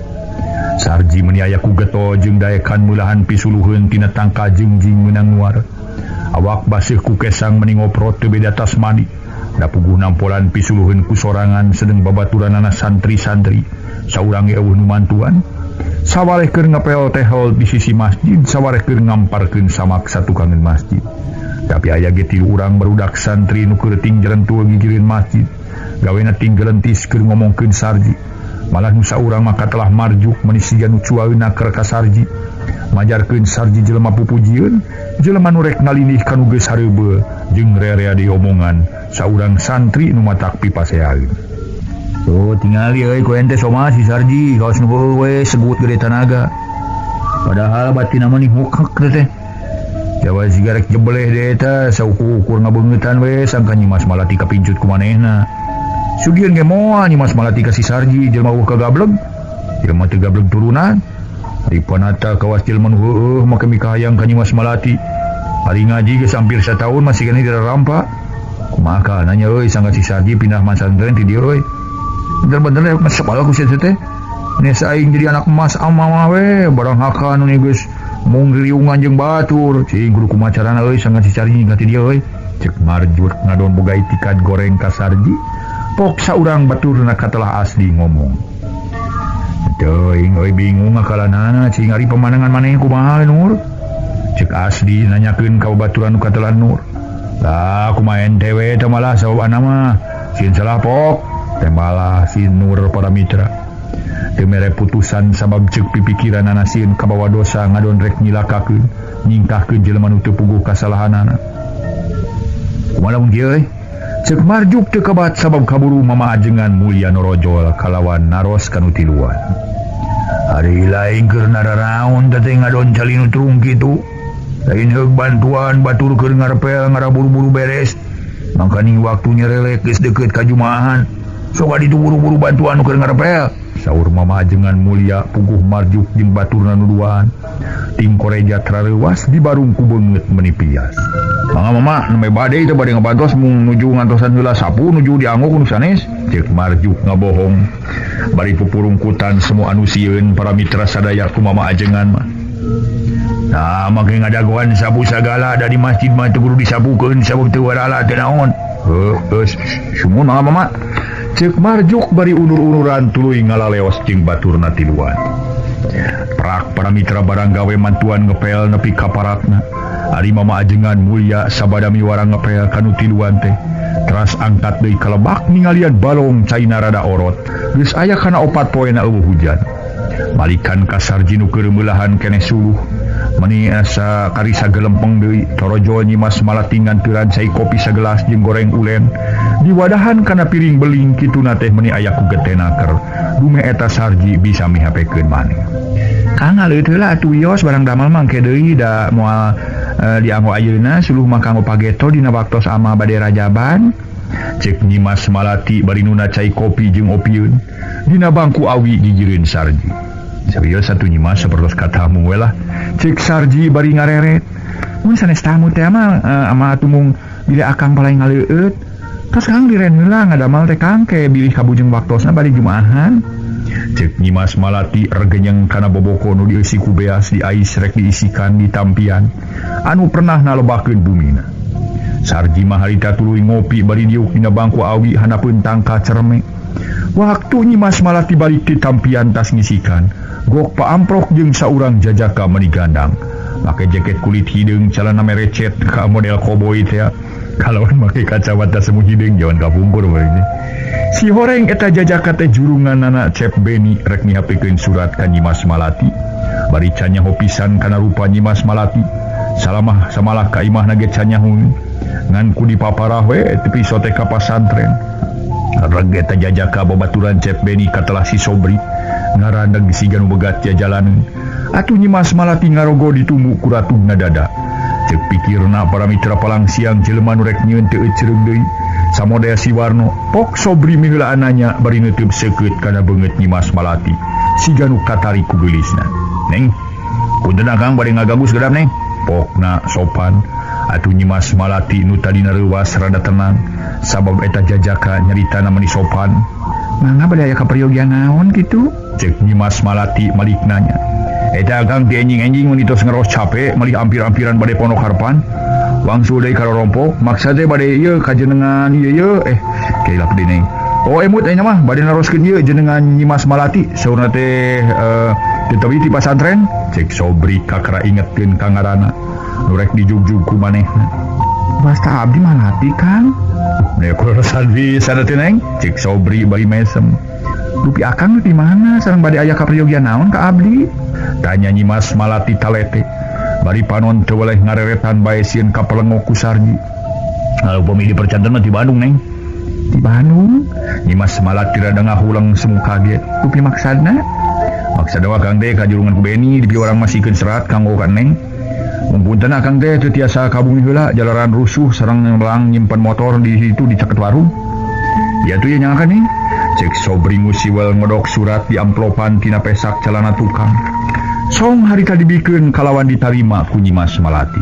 Sarji meuni aya ku geto jeung daekan meulahan pisuluheun tina tangka jengjing meunang nuar. Awak baseuh ku kesang meuni ngoprot teu beda tas mandi. Da puguh nampolan pisuluheun ku sorangan sedeng babaturanana santri-santri. Saurang ge eueuh nu mantuan. Sawaleh keur ngapel tehol di sisi masjid, sawaleh keur ngamparkeun samak satukangeun masjid. Tapi aya ge tilu urang barudak santri nu keur ting jerentul gigireun masjid. Gawena ting gelentis keur ngomongkeun Sarji. Malah nu saurang maka telah marjuk meuni siga nu cuaeuna keur ka Sarji. Majarkeun Sarji jelema pupujieun, jelema nu rek ngalindih ka nu geus hareubeul jeung rerea diomongan saurang santri nu matak pipaseaeun. Oh, tingali euy ku ente soma si Sarji kaos nu heueuh we segut gede tanaga. Padahal batin mah nihukek teh. Jawa siga rek jebeleh deui eta saukur-ukur ngabeungeutan we sangka Nyimas Malati kapincut ku manehna. Sugieun ge moal Nyimas Malati ka si Sarji jelema eueuh kagableg. Jelema teu gableg turunan. Ari panata kawas jelema nu heueuh make mikahayang ka Nyimas Malati. Ari ngaji geus hampir sataun masih keneh dirarampa. Kumaha nanya euy sangka si Sarji pindah masantren ti dieu euy. Bener-bener masuk ku sia teh. Nesa aing jadi anak emas ama we barang hakan nu geus mung riungan jeung batur. Cing kudu kumaha carana euy sangka si Sarji ka ti dieu euy. Cek Marjut ngadon boga itikan goreng ka Sarji. Pok saurang baturna katelah asli ngomong. Teuing euy bingung ngakalanana cing ari pemandangan maneh kumaha Nur. Cek asli nanyakeun ka babaturan nu katelah Nur. Lah kumaha ente we teh malah sababana mah. Sieun salah pok. Teh malah si Nur para mitra. Teu mere putusan sabab ceuk pipikiranana sieun kabawa dosa ngadon rek nyilakakeun, nyingkahkeun jelema nu teu puguh kasalahanana. Kumaha lamun kieu euy? Ceuk Marjuk teu kabat sabab kaburu Mama Ajengan Mulya norojol kalawan naros kanu tiluan. Ari lain keur nararaon teh ngadon cali nu terung kitu. Lain heug bantuan batur keur ngarepel ngaraburu-buru beres. Mangkaning waktu nyerelek geus deukeut ka Jumaahan. Sok adi buru-buru bantuan nu keur ngarepel. Saur Mama Ajengan Mulya puguh Marjuk jeung baturna nu duaan. Ting koreja trareuwas di barung ku beungeut meuni pias. Mangga mama nembe bade teh bade ngabantos mung nuju ngantosan heula sapu nuju dianggo ku nu sanes. Ceuk Marjuk ngabohong. Bari pupurungkutan semua anu sieun para mitra sadaya ku Mama Ajengan mah. Nah, make ngadagoan sapu sagala da di masjid mah teu kudu disapukeun sabab teu warala teu naon. Heuh, sumuhun mangga mama. Ceuk Marjuk bari unur-unuran tuluy ngalaleos jeung baturna tiluan. Prak para mitra barang gawe mantuan ngepel nepi ka paratna. Ari Mama Ajengan Mulya sabada miwarang ngepel kanu tiluan teh. Teras angkat deui ka lebak ningalian balong caina rada orot. Geus aya kana 4 poena eueuh hujan. Malikan ka Sarji nu keur meulahan keneh suluh. Meni asa karisa gelempeng deui torojol Nyimas Malati nganturan cai kopi sagelas jeung goreng ulen. Diwadahan kana piring beling kituna teh meni aya ku getenaker. Dume eta Sarji bisa mihapekeun maneh. Kang aleuit heula atuh wios barang damel mangke deui da moal dianggo ayeuna suluh mah kanggo pageto dina waktos ama bade rajaban. Cek Nyimas Malati bari nuna cai kopi jeung opieun dina bangku awi gigireun Sarji. Serius satu Nyimas sapertos katamu we lah. Cek Sarji bari ngareret. Mun sanes tamu teh mah ama tumung bilih akang palai ngaleueut. Tos Kang diren heula ngadamal teh Kang ke bilih kabujeng waktosna bari Jumaahan. Cek Nyimas Malati regenyeng kana boboko nu dieusi ku beas diais rek diisikan di tampian anu pernah nalebakeun bumina. Sarji mah harita tuluy ngopi bari diuk dina bangku awi handapeun tangka cerme. Waktu Nyimas Malati balik ti tampian tas ngisikan, gok paamprok jeung saurang jajaka meuni gandang. Make jaket kulit hideung, celana merecet ka model koboi teh. Kalawan make kacamata semu hideung jawan kapungkur bae. Si horeng eta jajaka teh jurunganana Cep Beni rek mihapikeun surat ka Nyimas Malati. Bari canyaho pisan kana rupa Nyimas Malati. Salamah samalah ka imahna ge canyaho. Ngan ku dipaparah we tepi sote ka pasantren. Reg eta jajaka babaturan Cep Beni katelah si Sobri. Ngaraneg siga nu begat jajalaneun. Atuh Nyimas Malati ngarogo ditumbu ku ratugna dada. Cek pikirna para mitra palang siang jelema nu rek nyieun teu ecereug deui. Samodea si Warno pok Sobri miheulaan nanya bari neuteub seukeut kana beungeut Nyimas Malati. Siga nu katarik ku geulisna. Neng, punten akang bade ngaganggu sakedap neng. Pokna sopan. Atuh Nyimas Malati nu tadina reuwas rada tenang sabab eta jajaka nyaritana meuni sopan. Mangga bade aya kaperyogian naon kitu? Cek Nyimas Malati malik nanya. Eta akang ti enjing-enjing mun tos ngeros capek malih ampir-ampiran bade pondok harpan. Wangsul deui ka rorompok maksa teh bade ieu kajenengan ieu ieu kelap deui neng. Oh emut ayeuna mah bade naroskeun ieu jenengan Nyimas Malati saurna teh teu ti pasantren. Cek Sobri kakara ingetkeun ka ngaranna. Nu rek dijugjug ku manehna. Basta abdi Malati Kang. Ne kuresan pisan teh neng. Cek Sobri bari mesem. Rupi akang di mana sareng bade aya kaperyogian naon ka abdi? Tanya Nyimas Malati talete. Bari panon teu weleh ngareretan bae sieun kapelengok ku Sarji. Lalu upami dipercanten mah di Bandung neng. Di Bandung? Nyimas Malati rada ngahuleng semu kaget. Rupi maksadna? Maksad wa Kang teh kajurungan ku Beni di piwarang masikeun serat kanggo ka neng. Mungpunten akang teh teu tiasa ka bumi heula jalaran rusuh sareng melang nyimpen motor di situ di caket warung. Ya tuh ya nyangka nih. Cek Sobri ngusiwel ngodok surat di amplopan tina pesak celana tukang. Song harita dibikeun kalawan ditarima ku Nyimas Malati.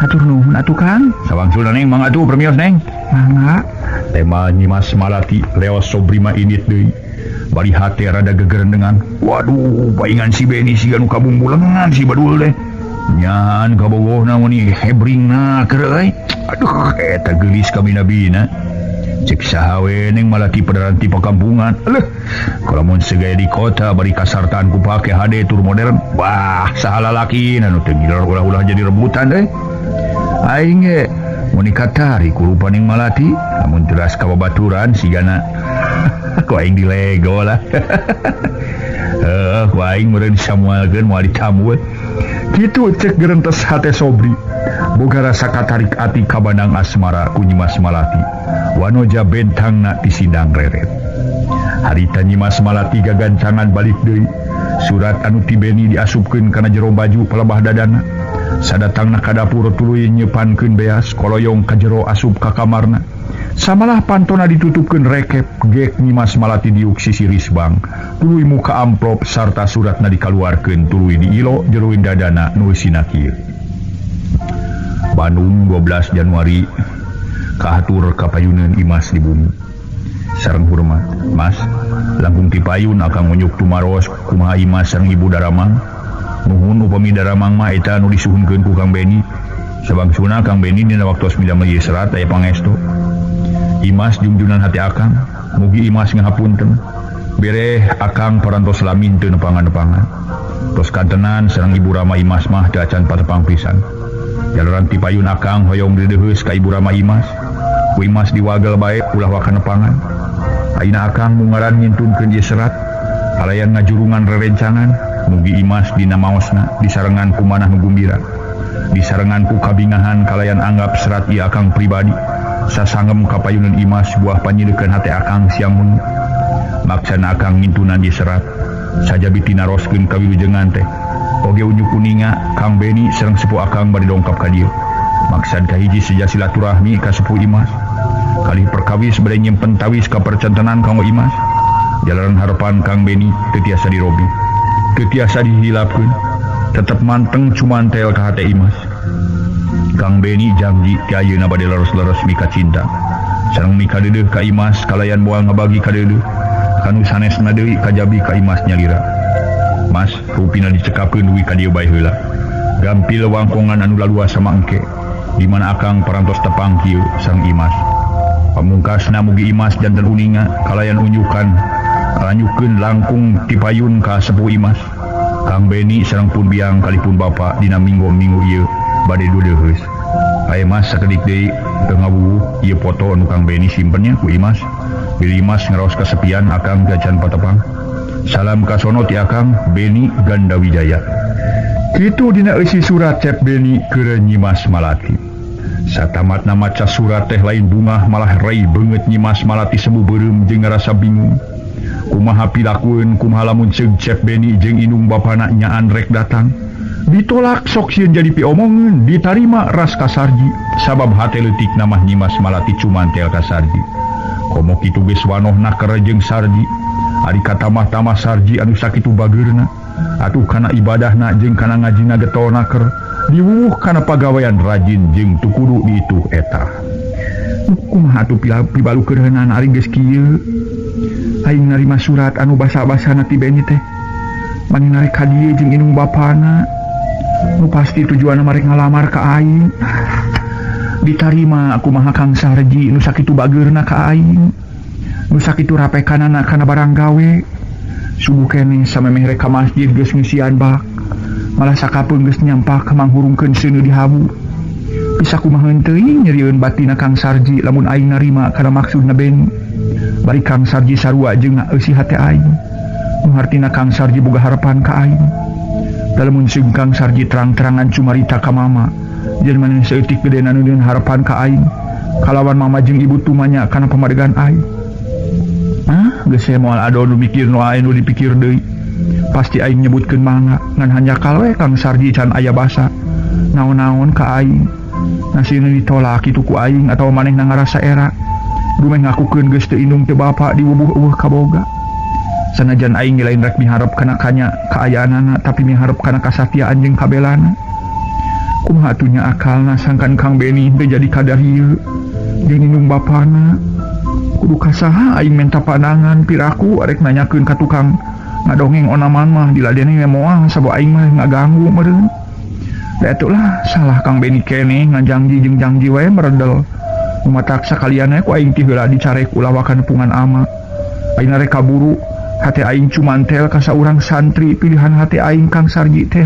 Hatur nuhun atuh Kang. Sawangsulna neng mangga atuh permios neng. Mangga. Tema Nyimas Malati leos Sobri mah indit deui. Bari hate rada gegerendengan. Waduh, paingan si Beni siga nu kabungbulengan si badul deh. Nyan kabogohna mun hebringna keur euy. Aduh, eta geulis kabina-bina. Cek saha we neng Malati pedaran ti pakampungan. Aleuh, kalamun segaya di kota bari kasartaan ku pake HD tur modern. Wah, saha lalaki anu teu ngiler ulah-ulah jadi rebutan deui. Aing ge mun dikatari ku rupa ning Malati, lamun teras ka babaturan sigana ku aing dilego lah. Heuh, ku aing meureun samualkeun moal ditambut. Kitu cek gerentes hate Sobri. Boga rasa katarik ati ka bandang asmara ku Nyimas Malati. Wanoja bentangna ti sindang reret. Harita Nyimas Malati gagancangan balik deui. Surat anu ti Beni diasupkeun kana jero baju palebah dadana. Sadatangna ka dapur tuluy nyeupankeun beas koloyong ka jero asup ka kamarna. Samalah pantona ditutupkeun rekep gek Nyimas Malati diuk sisi risbang. Tuluy muka amplop sarta suratna dikaluarkeun tuluy diilo jeroin dadana nu eusina kieu. Bandung 12 Januari kahatur kapayuneun Imas di bumi. Sareng hormat, Mas, langkung ti payun akang unjuk tumaros kumaha Imas sareng Ibu Daramang. Nuhun upami Daramang mah eta nu disuhunkeun ku Kang Beni. Sabangsuna Kang Beni dina waktos midamel ieu serat aya pangestu. Imas jungjunan hati akang, mugi Imas ngahapunten. Bereh akang parantos lamin teu nepangan-nepangan. Tos kantenan sareng Ibu Rama Imas mah teu acan patepang pisan. Jalaran ti payun akang hoyong dideheus ka Ibu Rama Imas. Ku Imas diwagel bae ulah waka nepangan. Ayeuna akang mungaran ngintunkeun ieu serat, kalayan ngajurungan rerencangan, mugi Imas dina maosna disarengan ku manah nu gumbira. Disarengan ku kabingahan kalayan anggap serat ieu akang pribadi. Sasangem ka payuneun Imas buah panyileukeun hate akang siang mun. Maksana akang ngintunan ieu serat, sajabi tinaroskeun kawilujengan teh. Oge unjuk kuninga Kang Beni sareng sepuh akang bade dongkap ka dieu. Maksad kahiji seja silaturahmi ka sepuh Imas. Kalih perkawis bade nyimpen tawis ka percantenan kanggo Imas. Jalaran harapan Kang Beni teu tiasa dirobi, teu tiasa dihilapkeun. Tetep manteng cumantel ka hate Imas. Kang Beni janji ti ayeuna bade leres-leres mika cinta. Sareng mika deudeuh ka Imas kalayan moal ngabagi ka deudeuh. Kanu sanesna deui kajabi ka Imas nyalira. Mas, rupina dicekapkeun dugi ka dieu bae heula. Gampil wangkongan anu laluasa mangke, di mana akang parantos tepang kieu sareng Imas. Pamungkasna mugi Imas janten uninga kalayan unjukan kalanyukeun langkung tipayun ka sepuh Imas. Kang Beni sareng pun biang kalipun bapa dina minggu-minggu ieu bade dudeuheus. Aya Mas sakedik deui teu ngawuwuh ieu foto anu Kang Beni simpennya ku Imas. Bilih Imas ngaraos kasepian akang gacan patepang. Salam kasono ti Akang Beni Gandawijaya. Kitu dina eusi surat Cep Beni keur Nyimas Malati. Satamatna maca surat teh lain bungah malah rei beungeut Nyimas Malati semu beureum jeung ngarasa bingung. Kumaha pilakueun kumaha lamun ceuk Cep Beni jeung indung bapana nyaan rek datang. Ditolak sok sieun jadi piomongeun, ditarima ras ka Sarji sabab hate leutik namah Nyimas Malati cumantel ka Sarji. Komo kitu geus wanohna keur jeung Sarji. Ari katamah-tamah Sarji anu sakitu bageurna, atuh kana ibadahna jeung kana ngajina getol naker, diwuwuh kana pagawean rajin jeung teu kudu diituh eta. Kumaha atuh pibalukeureunan ari geus kieu? Aing narima surat anu basa-basana ti Beni teh. Manehna rek ka dieu jeung indung bapana. Nu pasti tujuanna marek ngalamar ka aing. Ditarima kumaha Kang Sarji nu sakitu bageurna ka aing. Nu sakitu rapekanana kana barang gawe. Subuh keneh samemeh rek ka masjid geus ngeusian bak. Malah sakapeung geus nyampak manghurungkeun seuneu di habu. Bisa kumaha teuing nyerieun batina Kang Sarji lamun aing narima kana maksudna Beni. Bari Kang Sarji sarua jeung eusi hate aing. Nu hartina Kang Sarji boga harapan ka aing. Lamun seung Kang Sarji terang-terangan cumarita ka mama, jeung maneh saeutik gedena nu harapan ka aing. Kalawan mama jeung ibu tumanya kana pamadegan aing. Ah, geus moal ado nu mikir nu aing nu dipikir deui. Pasti aing nyebutkeun mangga ngan hanjakal we Kang Sarji can aya basa. Naon-naon ka aing. Nasina ditolak kitu ku aing atawa manehna ngarasa era. Dumeh ngakukeun geus teu indung teu bapa diwubuh eueuh kaboga. Sanajan aing lain rek miharep kana kanya kaayaanana tapi miharep kana kasatiaan jeung kabelana. Kumaha atuh nya akalna sangkan Kang Beni teu jadi kadar ieu jeung indung bapana. Kudu kasaha aing menta pandangan piraku arek nanyakeun ka tukang ngadongeng onaman mah diladeni we moal sabab aing mah ngaganggu meureun. Da atulah salah Kang Beni keneh ngajangji jeung jangji we meredel. Matak sakalian ku aing ti heula dicarek ulah wakan nepungan ama. Aing rek kaburu hate aing cumantel ka saurang santri pilihan hate aing Kang Sarji teh.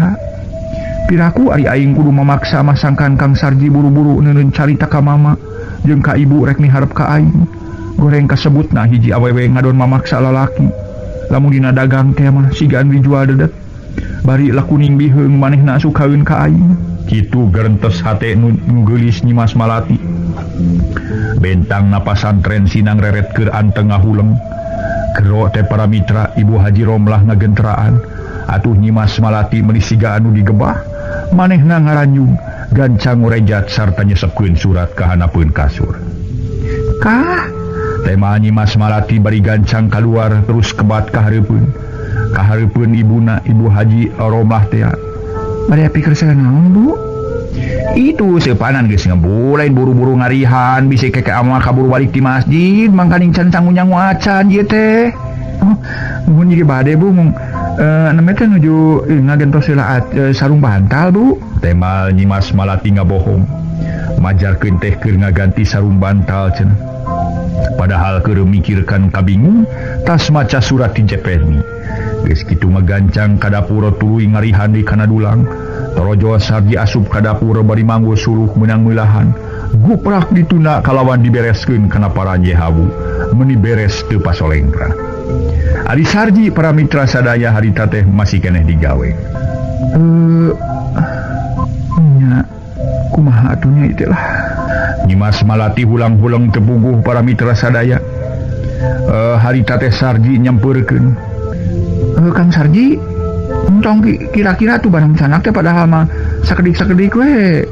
Piraku ari aing kudu mamaksa masangkan Kang Sarji buru-buru neuneun carita ka mama jeung ka ibu rek miharep ka aing. Goreng kasebutna hiji awewe ngadon mamaksa lalaki. Lamun dina dagang teh mah sigaan dijual dedet. Bari lakuning biheung manehna sukaeun ka aing. Kitu gerentes hate nu geulis Nyimas Malati. Bentang na pasantren sinang reret keur anteng ngahuleng. Gero teh para mitra Ibu Haji Romlah ngagenteraan. Atuh Nyimas Malati meuni siga anu digebah. Manehna ngaranyug gancang ngurejat sarta nyesepkeun surat ka hanapeun kasur. Kah? Tema Nyimas Malati bari gancang kaluar terus kebat ka hareupeun. Ka hareupeun ibuna Ibu Haji Romlah teh. Bari pikir naon Bu? Itu sepanan geus ngebul lain buru-buru ngarihan bisi keke amal kaburu balik di masjid mangkaning can cangunyangu acan ieu teh. Oh, mun ieu bade Bu mung namanya teh nuju ngagentos heula sarung bantal Bu. Temal Nyimas Malati ngabohong. Majarkeun teh keur ngaganti sarung bantal cenah. Padahal keur mikirkan kabingung tas maca surat ti Cepeni. Geus kitu magancang ka dapur tuluy ngarihan di kana dulang. Torojo Sarji asup ka dapur bari manggo suluh meunang meulahan. Guprak dituna kalawan dibereskeun kana paranje hawu. Meuni beres teu pasolengkra. Ari Sarji para mitra sadaya harita teh masih keneh digawe. Nya kumaha atuh nya ieu lah. Nyimas Malati hulang-hulang teu puguh para mitra sadaya. Harita teh Sarji nyampeurkeun. Kang Sarji, entong kira-kira tuh barang sanak teh padahal mah sakedik-sakedik we.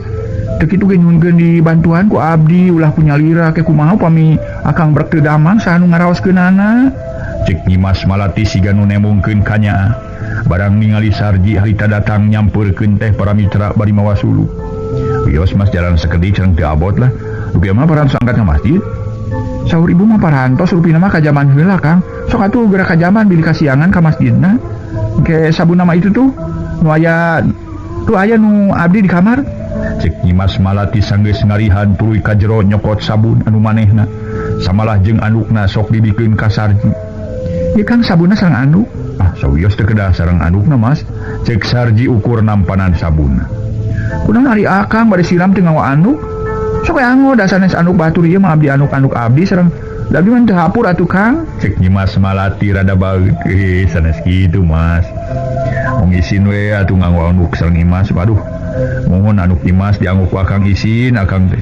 Teu kitu ge nyuhunkeun dibantuan ku abdi ulah punya lira ke kumaha upami akang brek teu damang saha nu ngaraoskeunana. Cek Nyimas Malati siga nu nemongkeun kanyaah. Barang ningali Sarji harita datang nyampeurkeun teh para mitra bari mawa suluh. Wios mas jalan sakedik sareng teu abot lah. Dupi mah parantos angkat ka masjid. Saur ibu mah parantos rupina mah ka jaman heula Kang. Sok atuh geura ka jaman bilih kasiangan ka masjidna. Ke sabun nama itu tuh nu aya tuh aya nu abdi di kamar. Cek Nyimas Malati sanggeus ngarihan tuluy ka jero nyokot sabun anu manehna. Samalah jeung andukna sok dibikeun ka Sarji. Ieu Kang sabunna sareng anduk. Ah sawios teu kedah sareng andukna Mas. Cek Sarji ukur nampanan sabunna. Kunaon ari akang bade siram teu ngawa anduk? Sok we anggo da sanes anduk batur ieu mah abdi anduk-anduk abdi sareng Da abdi mah teu hapur atuh Kang. Cek Nyimas Malati rada baeut. Sanes kitu Mas. Mung isin we atuh nganggo anduk sareng Imas. Waduh. Mohon anduk Imas dianggo ku Akang isin Akang teh.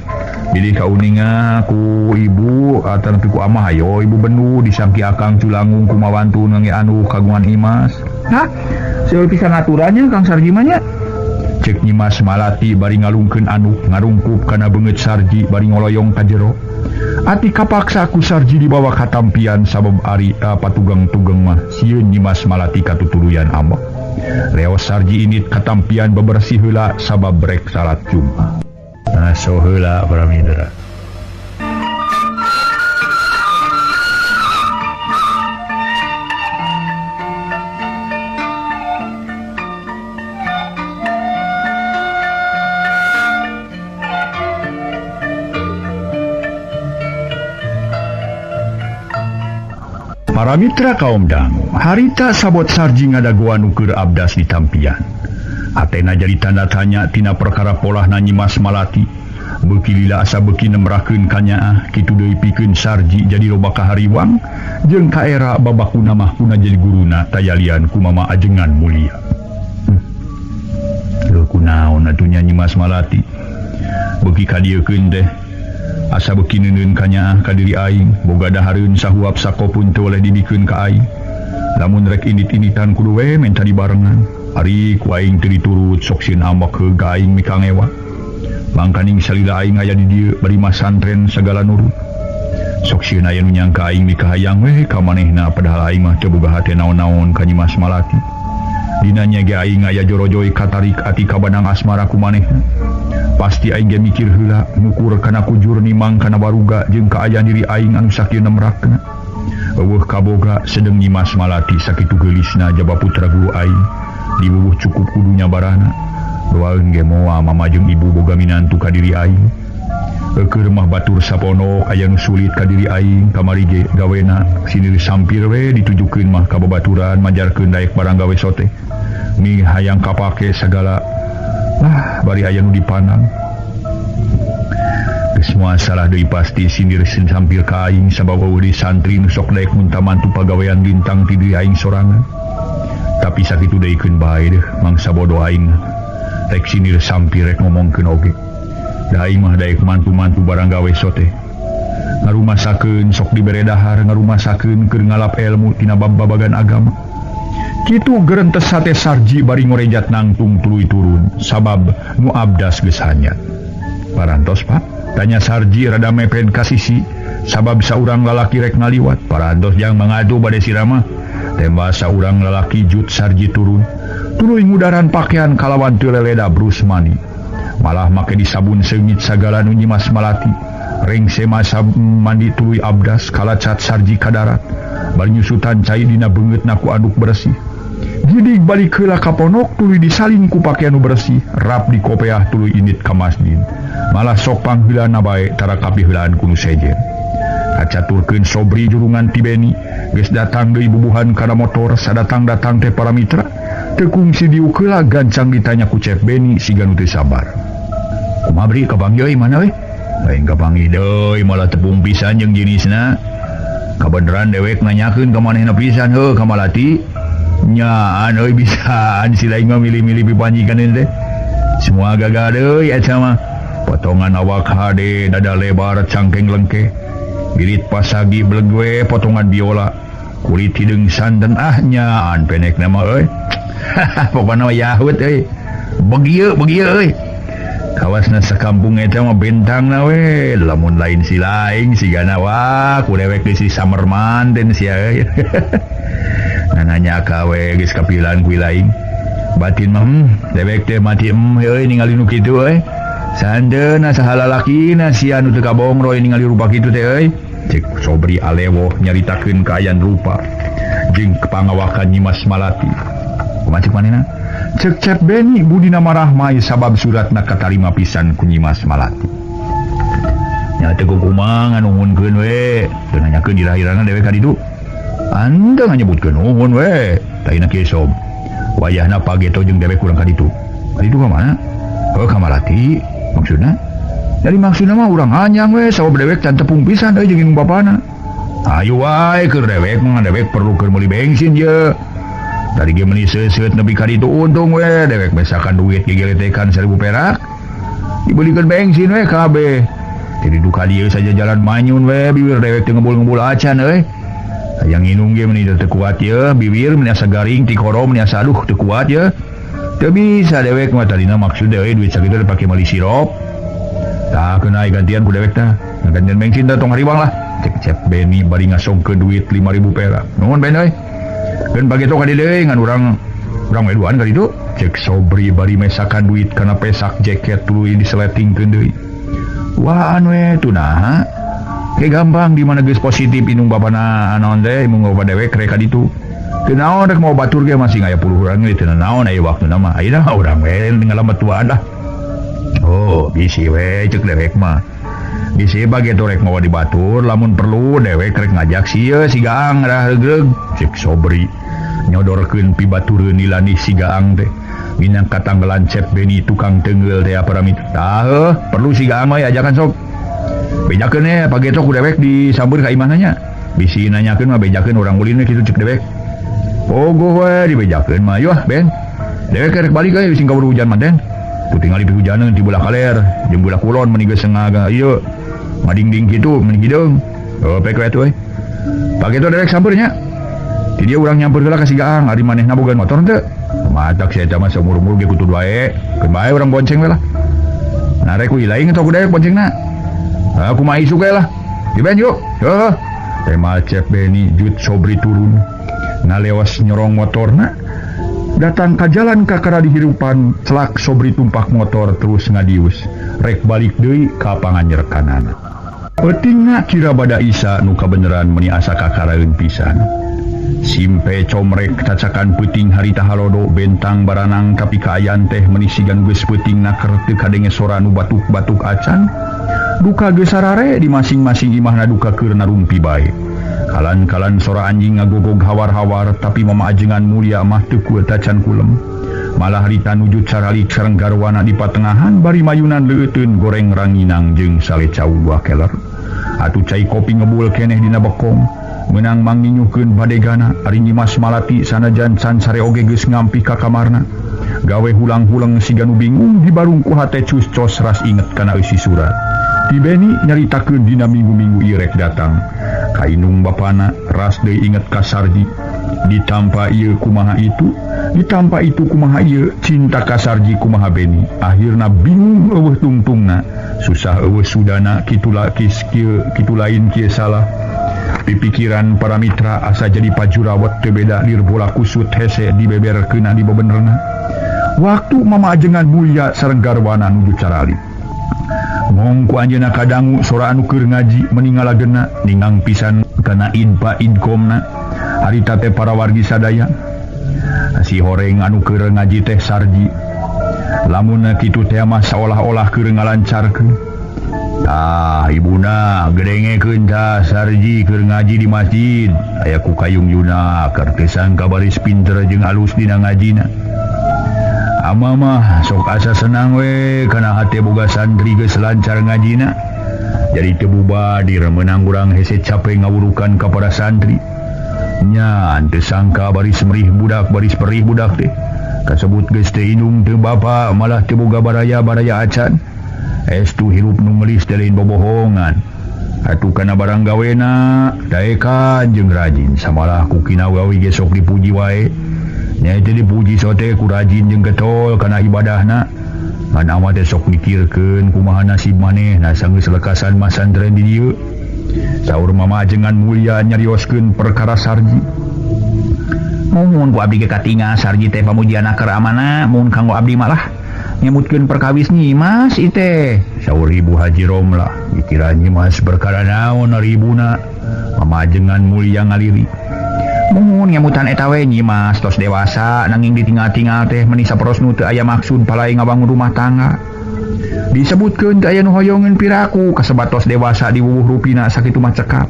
Bilih kauninga ku ibu atawa ku amah hayo ibu bendu disangki Akang culangung kumawantun ngangge anduk kagungan Imas. Hah? Seueur pisan aturannya Kang Sarji mah nya. Cek Nyimas Malati bari ngalungkeun anduk ngarungkup kana beungeut Sarji bari ngoloyong ka jero. Ati kapaksa ku Sarji dibawa ka tampian sabab ari patugang-tugeng mah sieun Nyimas Malati katutuluyan ambek. Leos Sarji init katampian bebersih heula sabab brek salat Jumat. Nah so heula para mitra. Para mitra kaum dangu, harita sabot Sarji ngadagoan ukur abdas di tampian. Atena jadi tanda tanya tina perkara polahna Nyimas Malati. Beuki lila asa beuki nemrakeun kanyaah, kitu deui pikeun Sarji jadi loba kahariwang jeung kaera babakuna mah kuna jadi guruna tayalian ku mama ajengan mulia. Leuh kunaon atuh nya Nyimas Malati. Beuki kadieukeun teh asa beuki neuneun kanyaah ka diri aing, boga dahareun sahuap sakopun teu oleh dibikeun ka aing. Lamun rek indit-inditan kudu we menta dibarengan. Ari ku aing teu diturut sok sieun ambek heug ka aing mikangewa. Mangkaning salila aing aya di dieu bari masantren sagala nurut. Sok sieun aya nu nyangka aing mikahayang we ka manehna padahal aing mah teu boga hate naon-naon ka Nyimas Malati. Dina nya ge aing aya jorojoy katarik ati ka banang asmara ku manehna. Pasti aing ge mikir heula ngukur kana kujur nimang kana baruga jeung kaayaan diri aing anu sakieu nemrakna. Eueuh kaboga sedeng Nyimas Malati sakitu geulisna jaba putra guru aing dibubuh cukup kudu nyabarana. Doaeun ge moal mama jeung ibu boga minantu ka diri aing. Eueur mah batur sapono aya nu sulit ka diri aing kamari ge gawena sinir sampir we ditujukeun mah ka babaturan majarkeun daek barang gawe sote. Mi hayang kapake sagala lah bari aya nu dipanang. Geus moal salah deui pasti sindir sampir ka aing sabab eueuh di santri nu sok daek munta mantu pagawean lintang ti diri aing sorangan. Tapi sakitu deui keun bae deuh mangsa bodoh aing. Rek sindir sampir rek ngomongkeun oge. Da aing mah daek mantu-mantu barang gawe sote. Ngarumasakeun sok dibere dahar, ngarumasakeun keur ngalap ilmu tina bab babagan agama. Kitu gerentes hate Sarji bari ngorejat nangtung tuluy turun sabab nu abdas geus hanyat. Parantos Pak? Tanya Sarji rada mepen ka sisi sabab saurang lalaki rek ngaliwat. Parantos jang mangadu bade sirama. Tembak saurang lalaki jut Sarji turun. Tuluy ngudaran pakaian kalawan teu leleda brus mani. Malah make disabun seungit sagala nu Nyimas Malati. Rengse masa mandi tuluy abdas kalacat Sarji ka darat. Bari nyusutan cai dina beungeutna ku anduk bersih. Gidig balik heula ka pondok tuluy disalin ku pakaian nu bersih, rap di kopeah tuluy indit ka masjid. Malah sok pangheulana bae tara kapiheulaan ku nu sejen. Kacaturkeun Sobri jurungan ti Beni, geus datang deui bubuhan kana motor, sadatang-datang teh para mitra. Teu kungsi diuk heula gancang ditanya ku Cep Beni siga nu teu sabar. Kumaha bri kapanggih euy mana euy? Lain kapanggih deui malah tepung pisan jeung jenisna. Kabeneran dewek nanyakeun ka manehna pisan heuh ka Malati. Nyaan euy bisaan si lain mah milih-milih pipanjikan teh. Semua gagal deui eta mah. Potongan awak hade, dada lebar, cangkeng lengkeh. Birit pasagi belegwe, potongan biola. Kulit hideung santen ah nyaan pendekna mah euy. Pokona mah Yahud euy. Begieu begieu euy. Kawasna sakampung eta mah bentangna we, lamun lain si lain sigana wah ku dewek geus si Samerman den sia euy. Nanya kawe geus kapilan ku lain. Batin mah dewek teh mati euy ningali nu kitu euy. Sandeuna saha lalakina sia nu teu kabongroy ningali rupa kitu teh euy. Cek Sobri alewoh nyaritakeun kaayaan rupa jeung pangawakan Nyimas Malati. Kumaha cek manehna? Cek Cep Beni budina marahmai sabab suratna katarima pisan ku Nyimas Malati. Nya teu kumaha nganuhunkeun we, teu nanyakeun dilahirana dewek ka ditu. Anda nganyebutkeun nuhun we, taina kieu sob. Wayahna pageto jeung dewek kurang ka ditu. Ka ditu ka mana? Heuh ka Malati maksudna. Dari maksudna mah urang anyang we sabab dewek can tepung pisan euy jeung indung bapana. Ayo wae keur dewek mah dewek perlu keur meuli bensin ye. Dari ge meuni seuseut nepi ka ditu untung we dewek besakan duit gegeletekan 1000 perak. Dibelikeun bensin we kabeh. Jadi duka dieu saja jalan manyun we bibir dewek teu ngebul-ngebul acan euy. Hayang nginum ge meuni teu kuat ye, bibir meuni asa garing tikoro meuni asa aduh teu kuat ye. Teu bisa dewek mah tadina maksud dewek duit sakitu dipake meuli sirup. Tah keun gantian ku dewek tah. Gantian bensin tah tong hariwang lah. Cek Cep Beni bari ngasongkeun duit 5000 perak. Nuhun Ben euy. Keun pageto ka dieu deui ngan urang we duaan ka ditu. Cek Sobri bari mesakan duit kana pesak jaket tuluy diseletingkeun deui. Wah anu we tuh naha. Ke gampang di mana geus positif indung bapana naon teh indung bapa dewek rek ka ditu. Teu naon rek mau batur ge masih aya puluh urang ge teu naon aya waktuna mah. Ayeuna urang we ngalamat tuaan lah. Oh, bisi we cek dewek mah. Bisi bageto rek mawa di batur lamun perlu dewek rek ngajak sieun si Gaang rah regreg cek Sobri nyodorkeun pibatureun nilani si Gaang teh. Minang katanggelan Cep Beni tukang tenggel teh paramit. Tah perlu si Gaang mah ajakan sok. Bejakeun we pageto ku dewek disambeur ka imahna nya. Bisi nanyakeun mah bejakeun urang ulin we kitu cek dewek. Pogoh we dibejakeun mah yuh Ben. Dewek rek balik euy sing kaburu hujan mah ten. Tu tingali pihujaneun ti belah kaler jeung belah kulon meuni geus sengaga ieu. Madingding kitu meuni hideung. Oh pek we atuh euy. Pageto dewek sampeur nya. Ti dieu urang nyamper heula ka si Gaang ari manehna boga motor teu? Matak si eta mah saumur-umur ge kutu wae. Keun bae urang bonceng we lah. Nah rek ku ilaing atau ku dewek boncengna. Aku mah isuk we lah. Di Ben yuk. Heuh. Tema Cep Beni jut Sobri turun. Ngalewas nyorong motorna. Datang ka jalan kakara dihirupan celak Sobri tumpak motor terus ngadius. Rek balik deui ka panganyerkanana. Peutingna kira bada Isa nu kabeneran meuni asa kakaraeun pisan. Simpe comrek cacakan peuting harita halodo bentang baranang tapi kaayaan teh meuni sigan geus peutingna keur teu kadenge sora nu batuk-batuk acan. Duka geus sarare di masing-masing imahna duka keur narumpi bae. Kalan-kalan sora anjing ngagogog hawar-hawar tapi mama ajengan mulia mah teu kuat tacan kulem. Malah harita nuju caralik sareng garwana di patengahan bari mayunan leuteun goreng ranginang jeung sale cau dua keler. Atuh cai kopi ngebul keneh dina bekong. Menang manginyuhkeun badegana ari Nyimas Malati sanajan can sare oge geus ngampi ka kamarna. Gawe hulang-huleng siga nu bingung dibarung ku hate cus cos ras inget kana eusi surat. Ti Beni nyaritakeun dina minggu-minggu ieu rek datang. Ka indung bapana ras deui inget ka Sarji. Ditampa ieu kumaha itu, ditampa itu kumaha ieu, cinta ka Sarji kumaha Beni. Akhirna bingung eueuh tungtungna, susah eueuh sudana kitu lakis kieu kitu lain kieu salah. Pipikiran para mitra asa jadi pajurawat teu beda lir bola kusut hese dibeberkeunna di bebenerna. Waktu mama ajengan mulia sareng garwana nuju carali. Ngong ku anjeunna kadangu sora anu keur ngaji meuni ngalagena ningang pisan kana inpa inkomna. Harita teh para wargi sadaya. Si horeng anu keur ngaji teh Sarji. Lamun kitu teh mah saolah-olah keur ngalancarkeun. Tah ibuna gedengekeun tah Sarji keur ngaji di masjid. Aya ku kayung Yuna kartesan kabaris pinter jeung alus dina ngajina. Ama mah sok asa senang we kana hate boga santri geus lancar ngajina. Jadi teu bubadir meunang urang hese cape ngawurukan ka para santri. Nya teu sangka baris merih budak baris perih budak teh. Kasebut geus teu indung teu bapa malah teu boga baraya-baraya acan. Estu hirup nu ngelis teh lain bobohongan. Atuh kana barang gawena daekan jeung rajin samalah ku kinawawi ge sok dipuji wae. Nya teh dipuji sote ku rajin jeung getol kana ibadahna. Ngan amat teh sok mikirkeun kumaha nasib manehna sanggeus lekasan masantren di dieu. Saur mama ajengan mulia nyarioskeun perkara Sarji. Mun ku abdi ge katingal Sarji teh pamujianna keur amana mun kanggo abdi malah nyebutkeun perkawis Nyimas ite. Saur Ibu Haji Romlah, dikira Nyimas perkara naon ari ibuna. Mama ajengan mulia ngaliri. Mun nyemutan eta we Nyimas tos dewasa nanging ditinggal-tinggal teh meuni saperos nu teu aya maksud palai ngabangun rumah tangga. Disebutkeun teu aya nu hoyongeun piraku kasebat tos dewasa diwuwuh rupina sakitu mah cekap.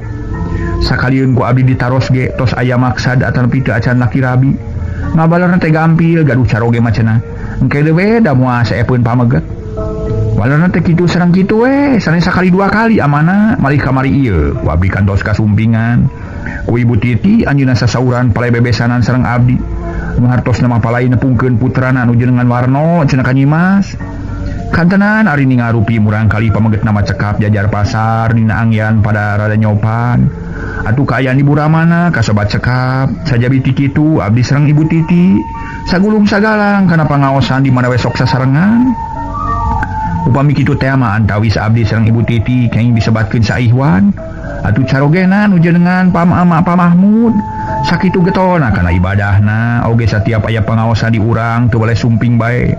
Sakalieun ku abdi ditaros ge tos aya maksad atanapi teu acan laki rabi. Ngabalerna teh gampil gaduh caroge mah cenah. Engke deui da moal saepeun pameget. Walana teh kitu sareng kitu we, sanes sakali dua kali amana malih kamari ieu ku abdi kantos kasumpingan. Ku Ibu Titi anjeunna sasauran palai bebesanan sareng abdi. Nu hartosna mah palai nepungkeun putrana nu jenengan Warno cenah ka Nyimas. Kantenan ari ningarupi murang kali pamegetna mah cekap jajar pasar dina angyan pada rada nyopan. Atuh kaayaan ibu Ramana kasobat cekap sajabi ti kitu abdi sareng Ibu Titi sagulung sagalang kana pangaosan di mana we sok sasarengan. Upami kitu teh mah antawis abdi sareng Ibu Titi kenging disebatkeun saihwan. Atuh carogena nu jenengan Pamama Pa Mahmud sakitu getona kana ibadahna oge satiap aya pangaosan di urang teu boleh sumping bae.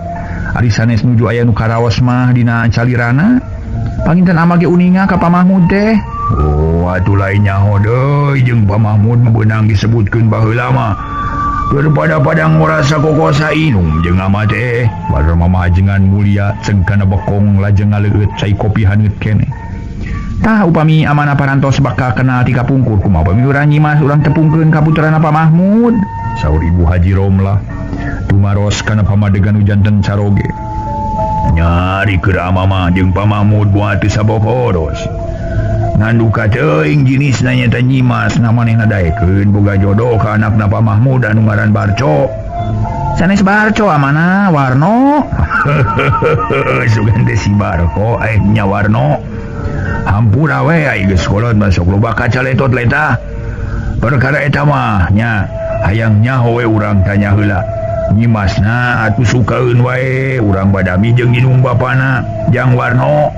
Ari sanes nuju aya nu karaos mah dina calirana panginten ama ge uninga ka Pa Mahmud teh. Oh atuh lain nyaho deui jeung Pa Mahmud meunang disebutkeun baheula mah. Keur pada-pada ngurasa kokosa inum jeung ama teh. Bader mama ajengan mulia ceng kana bekong lajeng ngaleueut cai kopi haneut keneh. Tah upami amanah parantos bakal kenal ti kapungkur kumaha upami urang Nyimas urang tepungkeun ka putrana Pa Mahmud. Saur Ibu Haji Romlah tumaros kana pamadegan nu janten caroge. Nyari keur amama jeung Pa Mahmud buat teu sabokoros. Nganduka teuing jinisna nyata Nyimas na manehna daekeun boga jodoh ka anakna Pa Mahmud anu ngaran Barco. Sanes Barco amana Warno. Sugan teh si Barco nya Warno. Hampura we ai geus kolot mah sok loba kacaletot leta. Perkara eta mah nya hayang nyaho we urang tanya heula. Nyimasna atuh sukaeun wae urang badami jeung indung bapana jang Warno.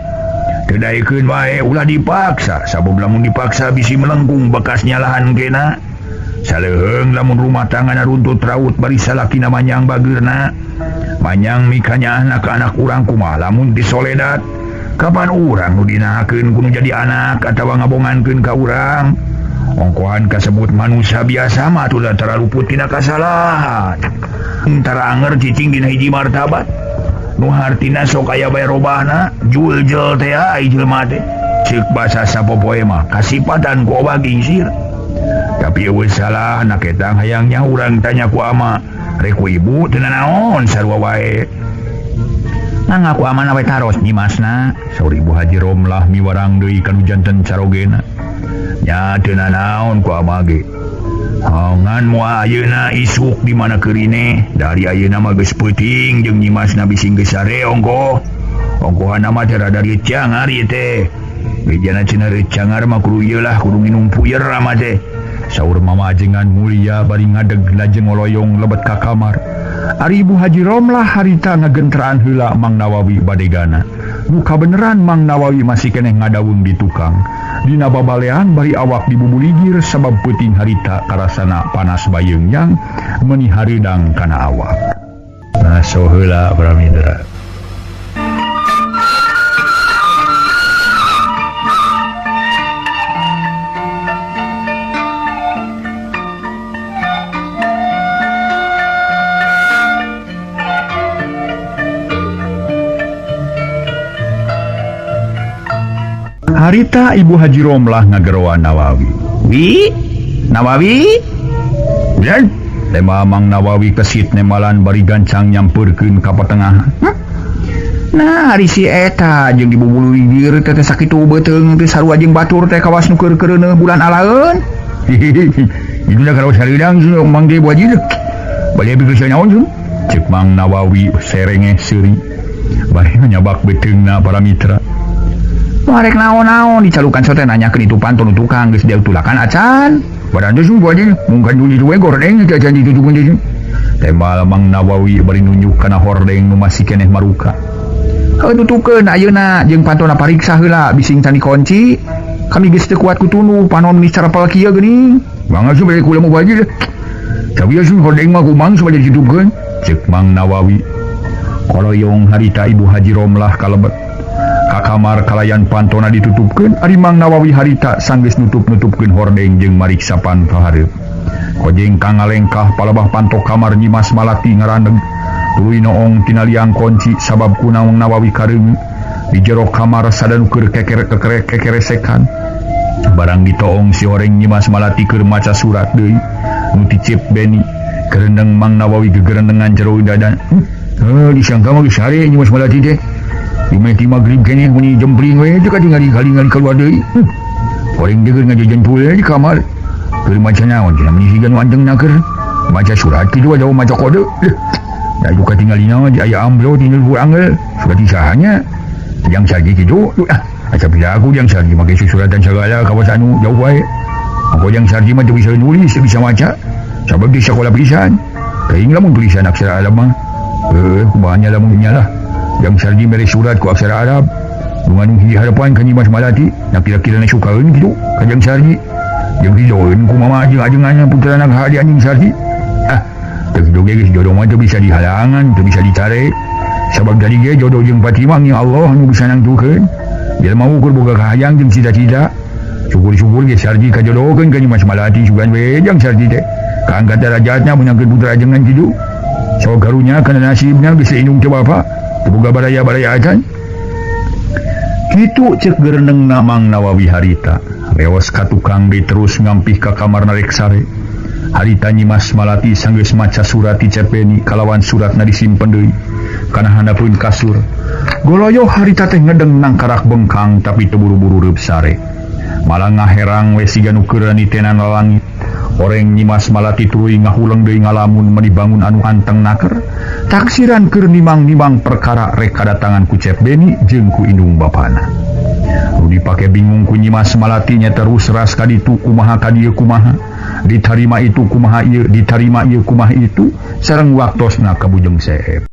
Teu daekeun wae ulah dipaksa sabab lamun dipaksa bisi melengkung bekas nyalahan kena. Saleuheung lamun rumah tanggana runtut raut bari salakina manyang bageurna. Manyang mikanyaahna ka anak urang kumaha lamun disoledat. Kapan urang nu dinahakeun kudu jadi anak atawa ngabongankeun ka urang. Ongkohan kasebut manusia biasa mah atuh tara luput tina kasalahan. Tara anger cicing dina hiji martabat. Nu hartina sok aya bae robahna, juljel teh ai jelema teh. Ceuk basa sapopoe mah kasipatan ku obah gingsir. Tapi eueuh salah na ketang hayangnya urang tanya ku ama, rek ku ibu teu nanaon sarua wae. Nah ngaku amana we taros Nyimasna. Saur Ibu Haji Romlah miwarang deui ka nu janten carogena. Nya teu nanaon ku ama ge. Ngan moal ayeuna isuk di mana keurine dari ayeuna mah geus peuting jeung Nyimasna bisi geus sare ongkoh. Ongkohanna mah teh rada ricangar ieu teh. Bejana cenah ricangar mah kudu ieu lah kudu minum puyer ama teh. Saur mama ajengan mulia bari ngadeg lajeng ngoloyong lebet ka kamar. Ari Ibu Haji Romlah harita ngagenteraan heula Mang Nawawi badegana. Nu kabeneran Mang Nawawi masih keneh ngadaweung di tukang. Dina babalean bari awak dibubuligir sabab peuting harita karasana panas bayeungyang meuni hareudang kana awak. Nah so heula para mitra. Harita Ibu Haji Romlah ngageroan Nawawi. Wi, Nawawi? Dan tema Mang Nawawi kesit nemalan bari gancang nyampeurkeun ka patengahan. Nah, ari si eta jeung dibubululigir teh sakitu beuteung teh sarua jeung batur teh kawas nu keur keureuneuh bulan alaeun. Itu dah kalau sareudang Mang ge Bu Haji. Bade bieu naon sun? Ceuk Mang Nawawi serengeh seuri. Bari nyabak beuteungna para mitra. Marek naon-naon dicalukan sote nanyakeun itu pantun tukang geus diutulakan acan. Badan teh Bu Haji, mungkin dulu itu we gordeng teh acan ditutukeun teh. Tembal Mang Nawawi bari nunjuk kana hordeng nu masih keneh maruka. Heuh tutukeun ayeuna jeung pantona pariksa heula bising can dikunci. Kami geus teu kuat ku tunduh panon geus carapel kieu geuning. Bangga sih bade kula Bu Haji. Sawieu sih hordeng mah kumang supaya ditutupkeun. Ceuk Mang Nawawi. Koloyong harita Ibu Haji Romlah kalebet. Ka kamar kalayan pantona ditutupkeun ari Mang Nawawi harita sanggeus nutup-nutupkeun hordeng jeung mariksa panto hareup. Kojeng kang ngalengkah palebah panto kamar Nyimas Malati ngarandeg. Tuluy noong tina liang kunci sabab kuna Mang Nawawi kareung. Di jero kamar sadanu keur kekeresekan. Barang ditoong si horeng Nyimas Malati keur maca surat deui nu ticip Beni. Kerendeng Mang Nawawi gegerendengan jero dadan. Heuh disangka mah geus sare Nyimas Malati teh. Dumeh ti magrib keneh meni jempling we teu katingali-kalingali kaluar deui. Goreng deui ngajejentul di kamar. Keur maca naon cenah meni siga nu anteng naker. Maca surat kitu atawa maca kode. Da duka tingali naon aya amplop ti luhur angel. Surat sahanya. Jang Sarji kitu. Asa piraku Jang Sarji make susuratan sagala kawas anu jauh wae. Maka Jang Sarji mah teu bisa nulis, teu bisa maca. Sabab di sakola pisan. Teuing lamun tulisan aksara Arab mah. Kumaha nya lamun nya lah. Jang Sarji mere surat ku aksara Arab. Nu nganu hiji harapan ka Nyimas Malati, na kira-kira na sukaeun kitu ka Jang Sarji. Jeung ridoeun ku mama jeung ajenganna putrana ka hadi anjing Sarji. Ah, teu kitu ge geus jodoh mah teu bisa dihalangan, teu bisa dicare. Sabab jadi ge jodoh jeung Fatimah nya Allah nu bisa nangtukeun. Jelema ukur boga kahayang jeung cita-cita. Syukur-syukur ge Sarji kajodohkeun ka Nyimas Malati sugan we Jang Sarji teh. Kaangkat darajatna meunangkeun putra ajengan kitu. Sok karunya kana nasibna geus indung teu bapa. Boga baraya-baraya acan. Kitu cek gerenengna Mang Nawawi harita. Reos ka tukang deui terus ngampih ka kamar narek sare. Harita Nyimas Malati sanggeus maca surat ti Cepeni kalawan suratna disimpen deui kana handapeun kasur. Goloyoh harita teh ngedeng nangkarak bengkang tapi teu buru-buru reup sare. Malah ngaherang we siga nu keur nitenan lalangit. Oreng Nyimas Malati tuluy ngahuleng deui ngalamun meni bangun anu anteng naker. Taksiran keur nimang-nimang perkara rek kadatangan ku Cep Beni jeung ku indung bapana. Nu dipake bingung ku Nyimas Malati nya terus ras ka ditu kumaha ka dieu kumaha, ditarima itu kumaha ieu, ditarima ieu kumaha itu, sareng waktosna ka Bujeng Seep.